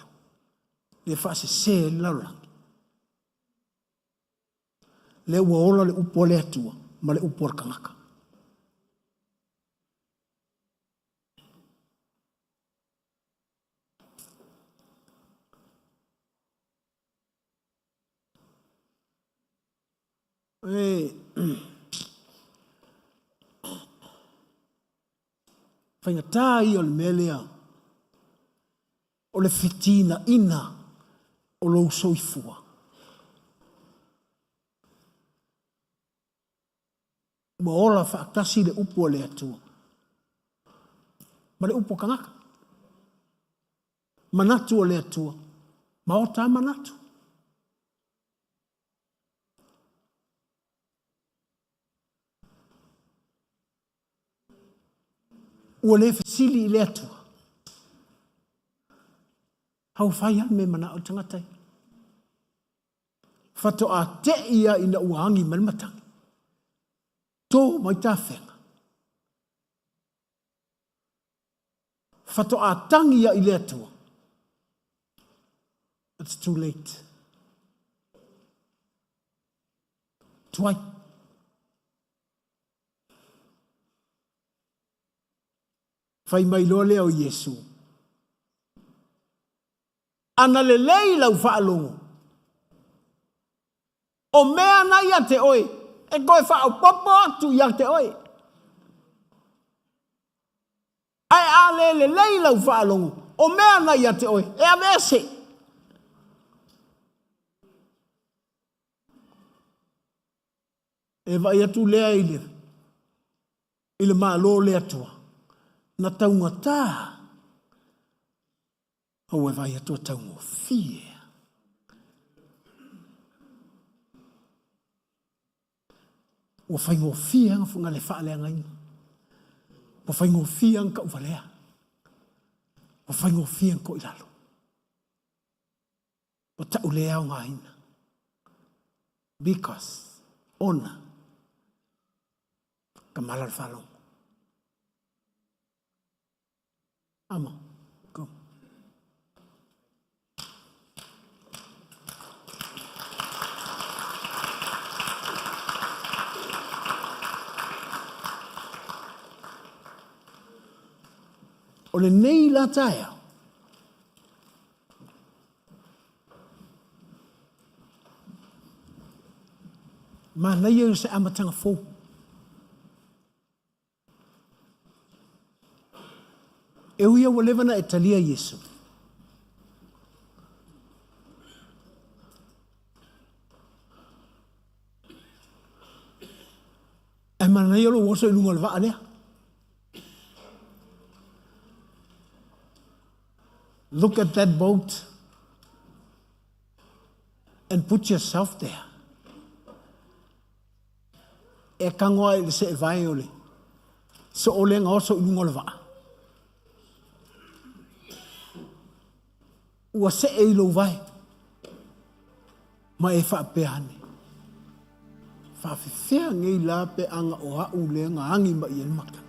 lea e faasese ai le lalolagi. Lea ua ola le upu a le Atua ma le upu a le tagata. E faigata ia o le mea lea o le fetinaina o lou soifua. Ua ola faatasi le upu a le Atua ma le upu a tagata. Manatu o le Atua ma o ta manatu. Ua le fesili i le Atua. A ua fai lava le mea e manao le tagata ia. Faatoa tei ia ina ua agi mai le matagi. Tō mai tafega. Faatoa tagi ia i le Atua. It's too late. Tuai. Fai mai loa lea o Iesu, Ana lelei lau faalogo, o mea ana ia te oe e toe faaopoopo atu ia te oe. Ae a le lelei lau faalogo, o mea ana ia te oe e aveese. E vaai atu lea i le, i le Malo o le Atua, na taugata, a ua vaai atu ua taugofie. Ua faigofie lava le faaleagaina. Ua faigofie lava tauvalea. Ua faigofie ona toilalo. Ua tau le aogaina. Because, ona, ka mala le faalogo. Amo, go. O lenei la taeao, Manaia ia o se amataga fou. E ui ua leva na e talia Iesu. Ae manaia lou oso i luga o le vaa lea. Look at that boat and put yourself there. E tago ai i le seevae o le soolega oso i luga o le vaa. Ua see i lou vae ma e faapea ane, Faafefea nei la pe ana o a'u lea na agi mai ai le matagi?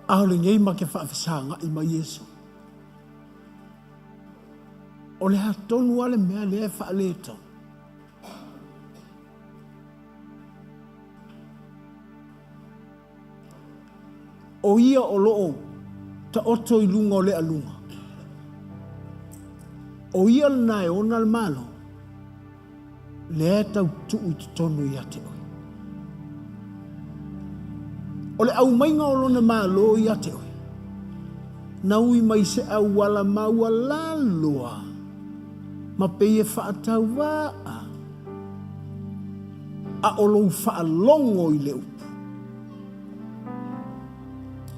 Aole nei ma ke faafesagaʻi mai Iesu. O le a tonu a le mea lea e faaletonu? O ia o lo o taoto i luga o le aluga. O ia lena e ona le Malo, lea e tau tuu i totonu ia te oe. O le aumaiga o lona Malo ia te oe, na ui mai se auala maualaloa ma pei e faatauvaa, a o lou faalogo i le upu.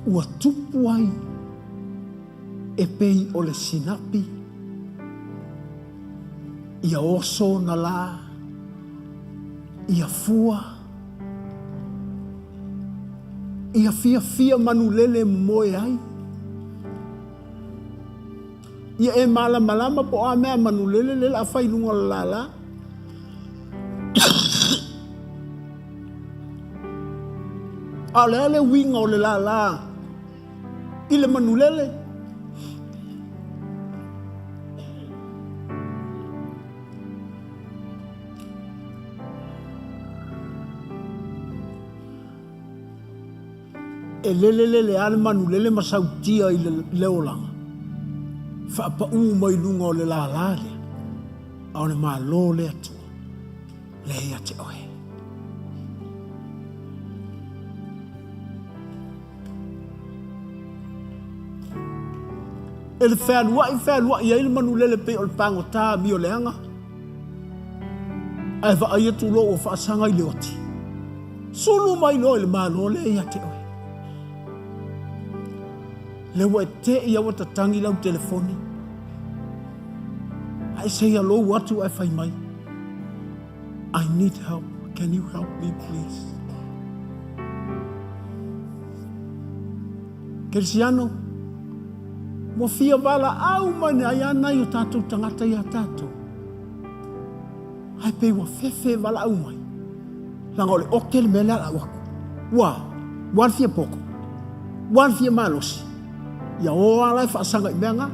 Ua tupu ai e pei o le sinapi ia oso ona lā, ia fua, ia fiafia manulele e momoe ai, ia e malamalama po o a mea manulele lea o le a fai i luga o le lālā. A o le a le uiga o le lālā i le manulele? E lelelele lava le manulele ma sautia i le olaga, faapaū mai luga o le lālā lea, a o le Malo o le Atua lea ia te oe. E le fealuai fealuai ai le manulele pei o le pagota amio leaga, ae vaai atu loa ua faasaga i le oti. Sulu mai loa i le Malo lea ia te oe. Lea ua e te i a ua tatangi lau telefoni. Ae sei alou atu ae fai mai. I need help. Can you help me please? Kerisiano, Ua fia valaau mai ai lava nai o tatou tagata iā tatou. Ae pei ua fefe e valaau mai, leaga o le ote le mea lea a lau atu. Ua, ua le fia poto, ua le fia malosi, ia o lava la e faasaga i mea na.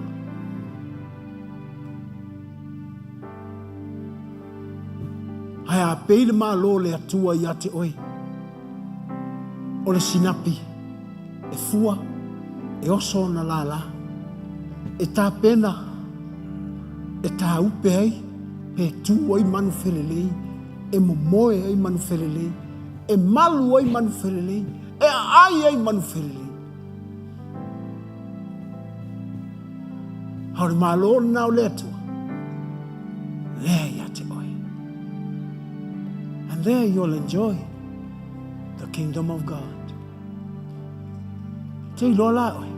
Ae a pei le Malo o le Atua ia te oe, o le sinapi e fua, e oso ona lala, e tapena, e tāupe ai, pe tu ai manu felelei, e momoe ai manu felelei, e malu ai manu felelei, e aai ai manu felelei. A o le Malo lena o le Atua, lea ia te oe. And there you'll enjoy the kingdom of God. Te iloa la oe,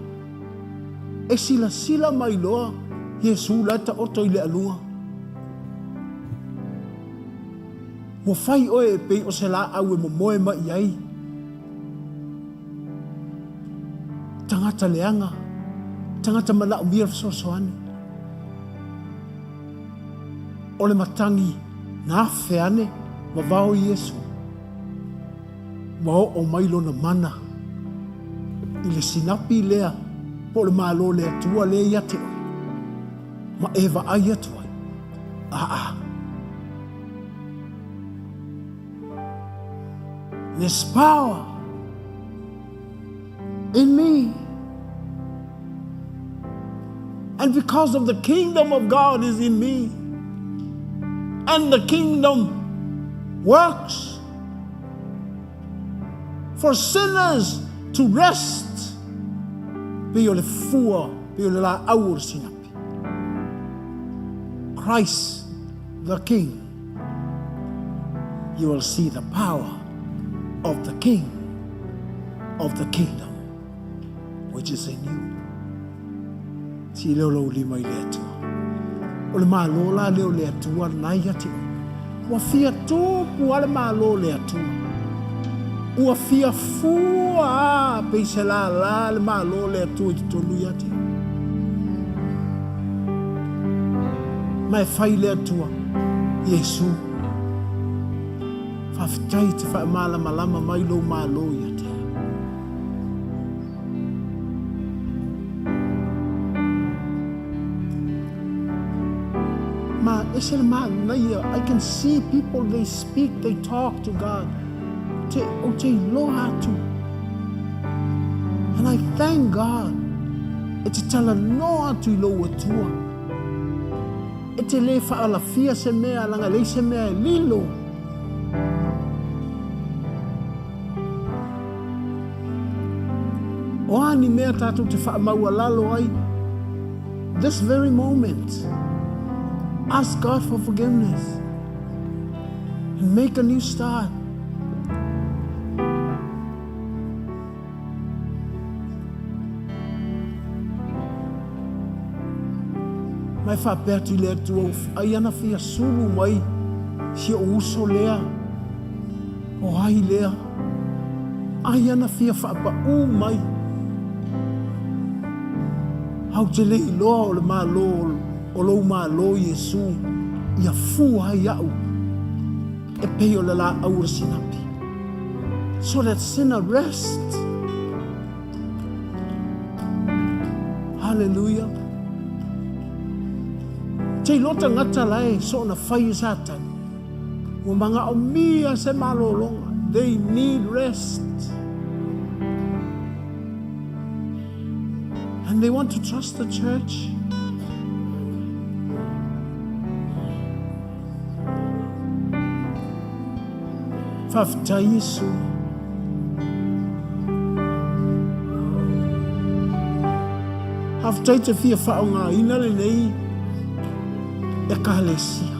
e silasila mai loa Iesu la e taoto i le alua. Ua fai oe e pei o se laau e momoe mai i ai. Tagata leaga, tagata manaomia le fesoasoani. O le matagi na afe ane vavao Iesu. Ua oo mai lona mana i le sinapi lea po o le Malo o le Atua lea ia te oe, ma e vaai atu ai, aa. There's power in me. And because of the kingdom of God is in me, and the kingdom works for sinners to rest, pei o le fua, pei o le laau o le sinapi. Christ the King. You will see the power of the King of the kingdom which is in you. Sii lea o lou lima i le Atua. O le Malo la lea o le Atua lena ia te oe. Ua fia tupu lava le Malo o le Atua. Ua fia fua a pei se lala le Malo o le Atua i totonu ia te oe. Ma e fai le Atua, Iesu, faafetai te faamalamalama mai lou Malo ia te au. Ma ese le manaia, I can see people, they speak, they talk to God. Te, o te iloa atu. And I thank God e te talanoa atu i lou Atua. E te le faalafia se mea, leaga leai se mea e lilo. O a ni mea tatou te faamaualalo ai, this very moment, ask God for forgiveness and make a new start. Ma e faapea atu i le Atua, ai ana fia sulu mai si ou uso lea, o ai lea, ai ana fia faapaū mai. A ou te le iloa o le Malo o lou Malo Iesu ia fua ai au e pei o le laau o le sinapi. So that sinner rest. Hallelujah. Te iloa tagata la e soona fai e Satani. Ua manaomia se malologa. They need rest. And they want to trust the church. Faafetai Iesu. Faafetai te fia faaaogaina lenei Ekalesia.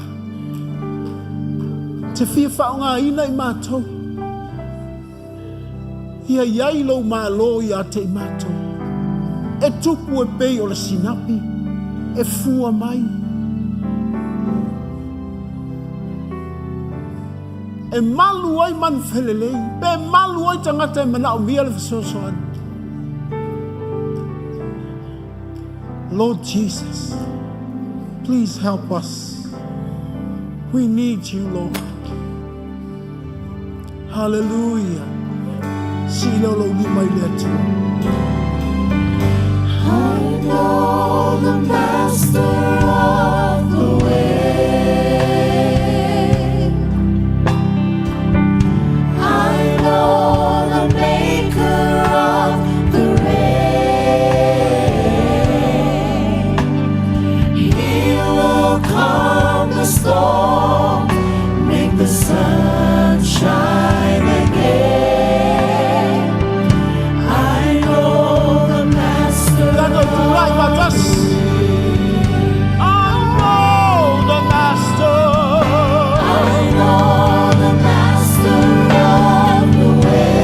Te fia faaaogaina i matou. Ia i ai lou Malo ia te i matou. E tupu e pei o le sinapi, e fua mai. E malu ai manu felelei, pe malu ai tagata e manaomia le fesoasoani. Lord Jesus, please help us. We need you, Lord. Hallelujah. Sii lea o lou lima i le Atua. I know the master of the way. I know the maker of the rain. He will calm the storm, make the sun shine again. I know the master. Tatou tulai faatasi. I know the master. I know the master of the way.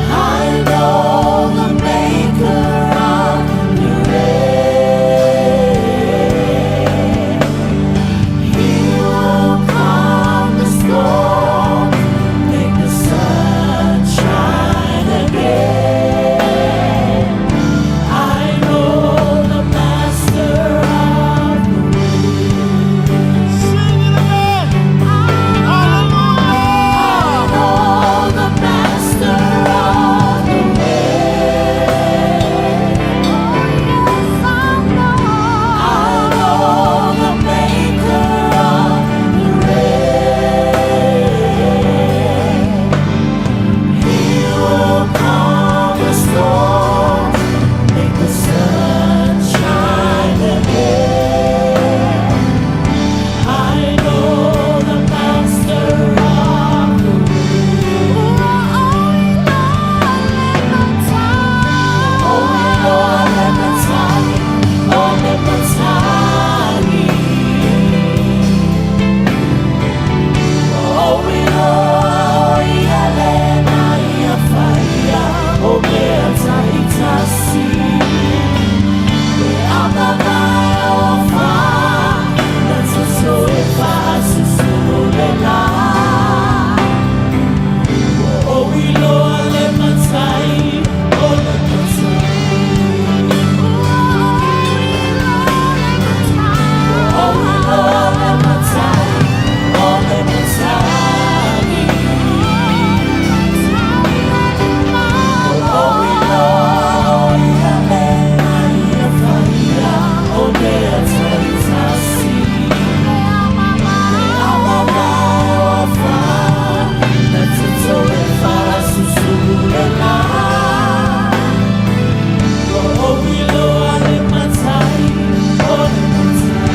I know the maker of the rain. He will calm the storm, make the sun shine again. I know the master of the Sing it again. Hallelujah. I know the master of the way. I know the maker of the rain. He will calm the storm, make the sun shine again. I know the master of the Oh, le matai, oh, le matai. Oh, we know, ia le na ia whaia, o mea taitasi. Le amavae o wha, na tuso e whaasusu le la. Oh, we know le matai, oh, le matai. Oh, we know le matai, oh, le matai. Oh, we know ia le na ia whaia, o mea taitasi. Le amavae o wha, na tuto e whaasusu le la. Oh, we know le matai, oh, le matai.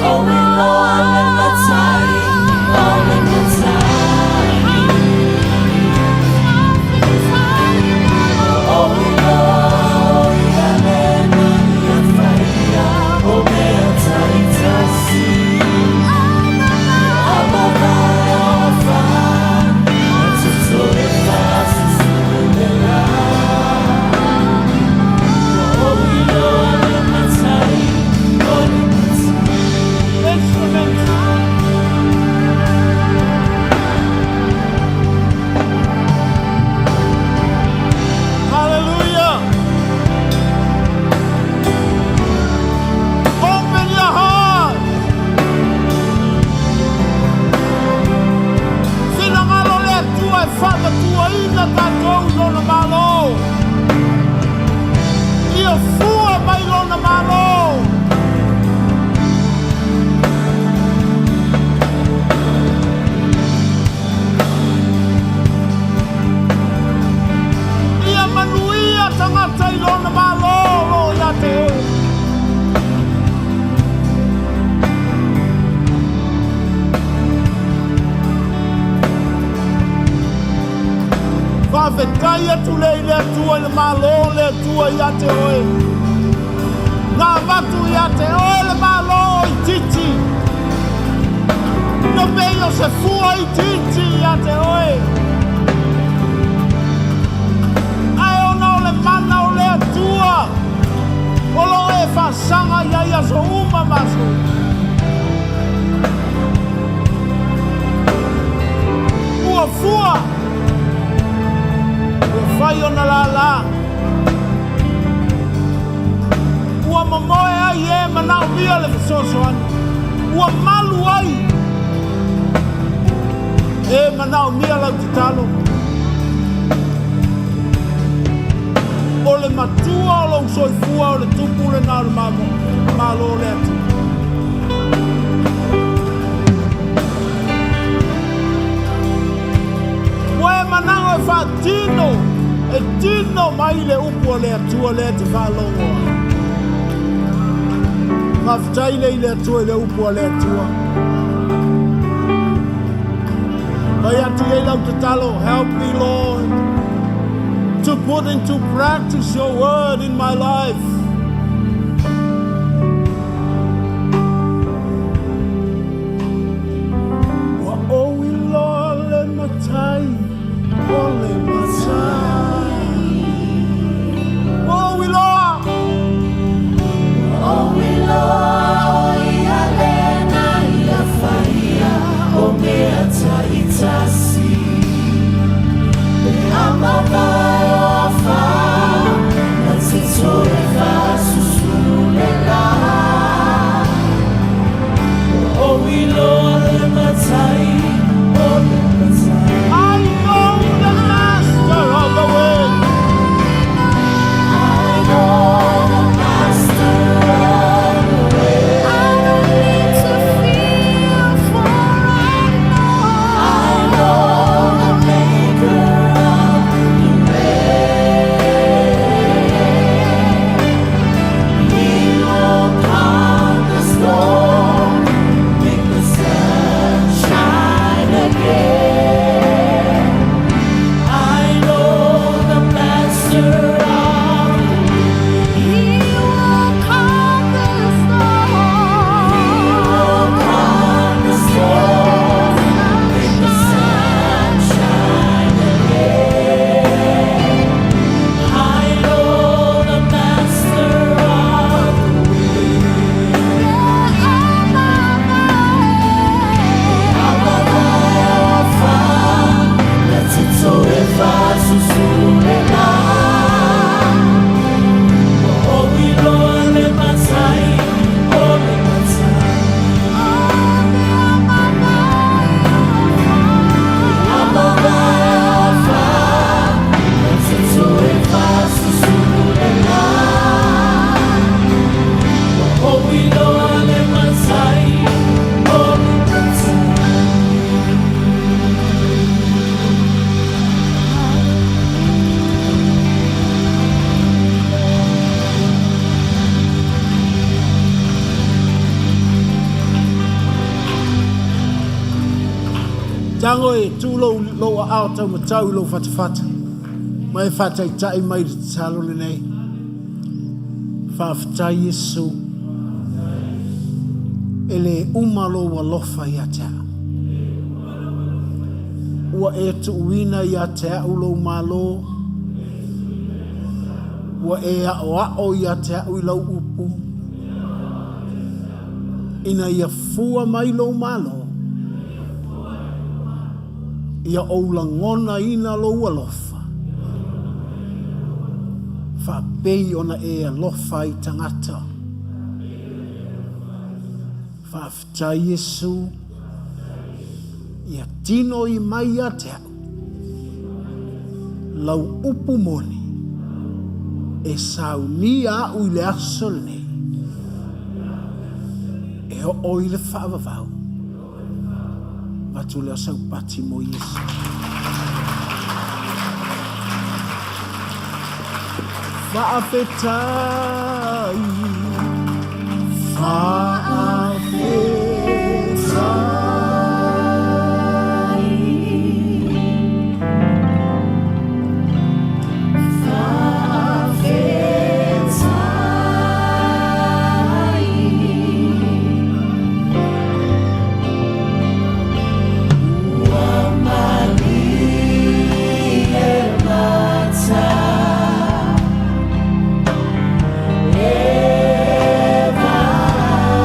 Oh, we know le matai, oh, le matai. Oh, we know ia le na ia whaia, o mea taitasi. Amavae o wha, na tuto e whaasusu le la. Oh, we know le matai, oh, le matai. Instruments. Hallelujah. Open your heart. Finagalo le Atua e faamatuaina tatou i lona malo. Ia fua mai lona malo. Ia manuia tagata i lona malo lo ia te oe. Faafetai atu lea i le Atua i le malo le Atua ia te oe. Na avatu ia te oe le malo itiiti. Na pei o se fua itiiti ia te oe. Ae ona o le mana o le Atua. O lo o e faasaga i ai aso uma ma aso uma. Ua mafai ona lala. Ua momoe ai e manaomia le fesoasoani. Ua malu ai e manaomia lau tatalo. O le matua o lou soifua o le tupu lena o le Malo o le Atua. Ua e manao e faatino, e tino mai le upu a le Atua lea e te faalogo ai. Faafetai lea i le Atua i le upu a le Atua. Fai atu i ai lau tatalo, help me Lord to put into practice your word in my life. Ua ou iloa le matai, o le matai. Ua ou iloa. Ua ou iloa o ia lena ia faia o mea taitasi. Pe a mavae o afa, na te toe faasusulu le la. Ua ou iloa le matai, o le matai. I know the master of the wind. I know the master of the wind. I don't need to fear, for I know. I know the maker of the rain. He will calm the storm, make the sun shine again. I know the master of the wind. He will calm the storm. He will calm the storm, make the sun shine again. I know the master of the wind. A mavae o afa, na te toe faasusulu le la. Ua ou iloa le matai, o le matai. A mavae o afa, na te toe faasusulu le la. Ua ou iloa le matai, o le matai. Tago e tu lou, lou aao taumatau i lou fatafata. Ma e faataitai mai i le tatalo lenei. Faafetai Iesu. E le uma lou alofa ia te au. Ua e tuuina ia te au lou malo. Ua e aoao ia te au i lau upu. Ina ia fua mai lou malo. Ia ou lagonaina lou alofa. Faapei ona e alofa i tagata. Faafetai Iesu. Ia tino i mai ia te au. Lau upu moni. E saunia au i le aso lenei. E oo i le faavavau. Avatu lea o sau pati mo Iesu. Faafetai. Faafetai. Faafetai. Ua malie mata e vaai.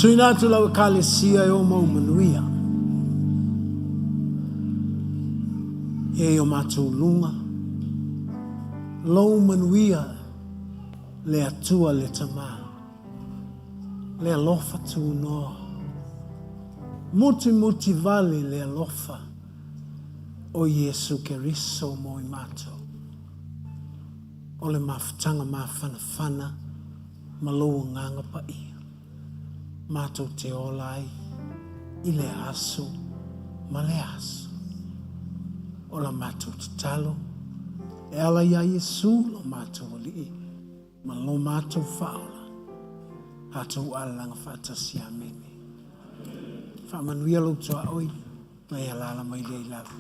Tuina atu lau ekalesia e o mau manuia. E o matou luga, lou manuia le Atua le Tama, le alofa tunoa, muti muti vale le alofa o Iesu Keriso mo i matou. O le mafutaga mafanafana ma lou agaga paia. Matou te ola ai i le aso ma le aso. O la matou tatalo e ala ia Iesu lo matou Alii ma lo matou Faaola. Tatou alalaga faatasi. Amene. Faamanuia lou tuaoi na e alaala mai lea i lalo.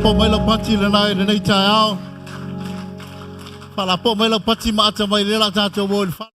Faalapoa mai lau pati lena i lenei taeao. Faalapoa mai lau pati ma ata mai lea la tatou o i le fale.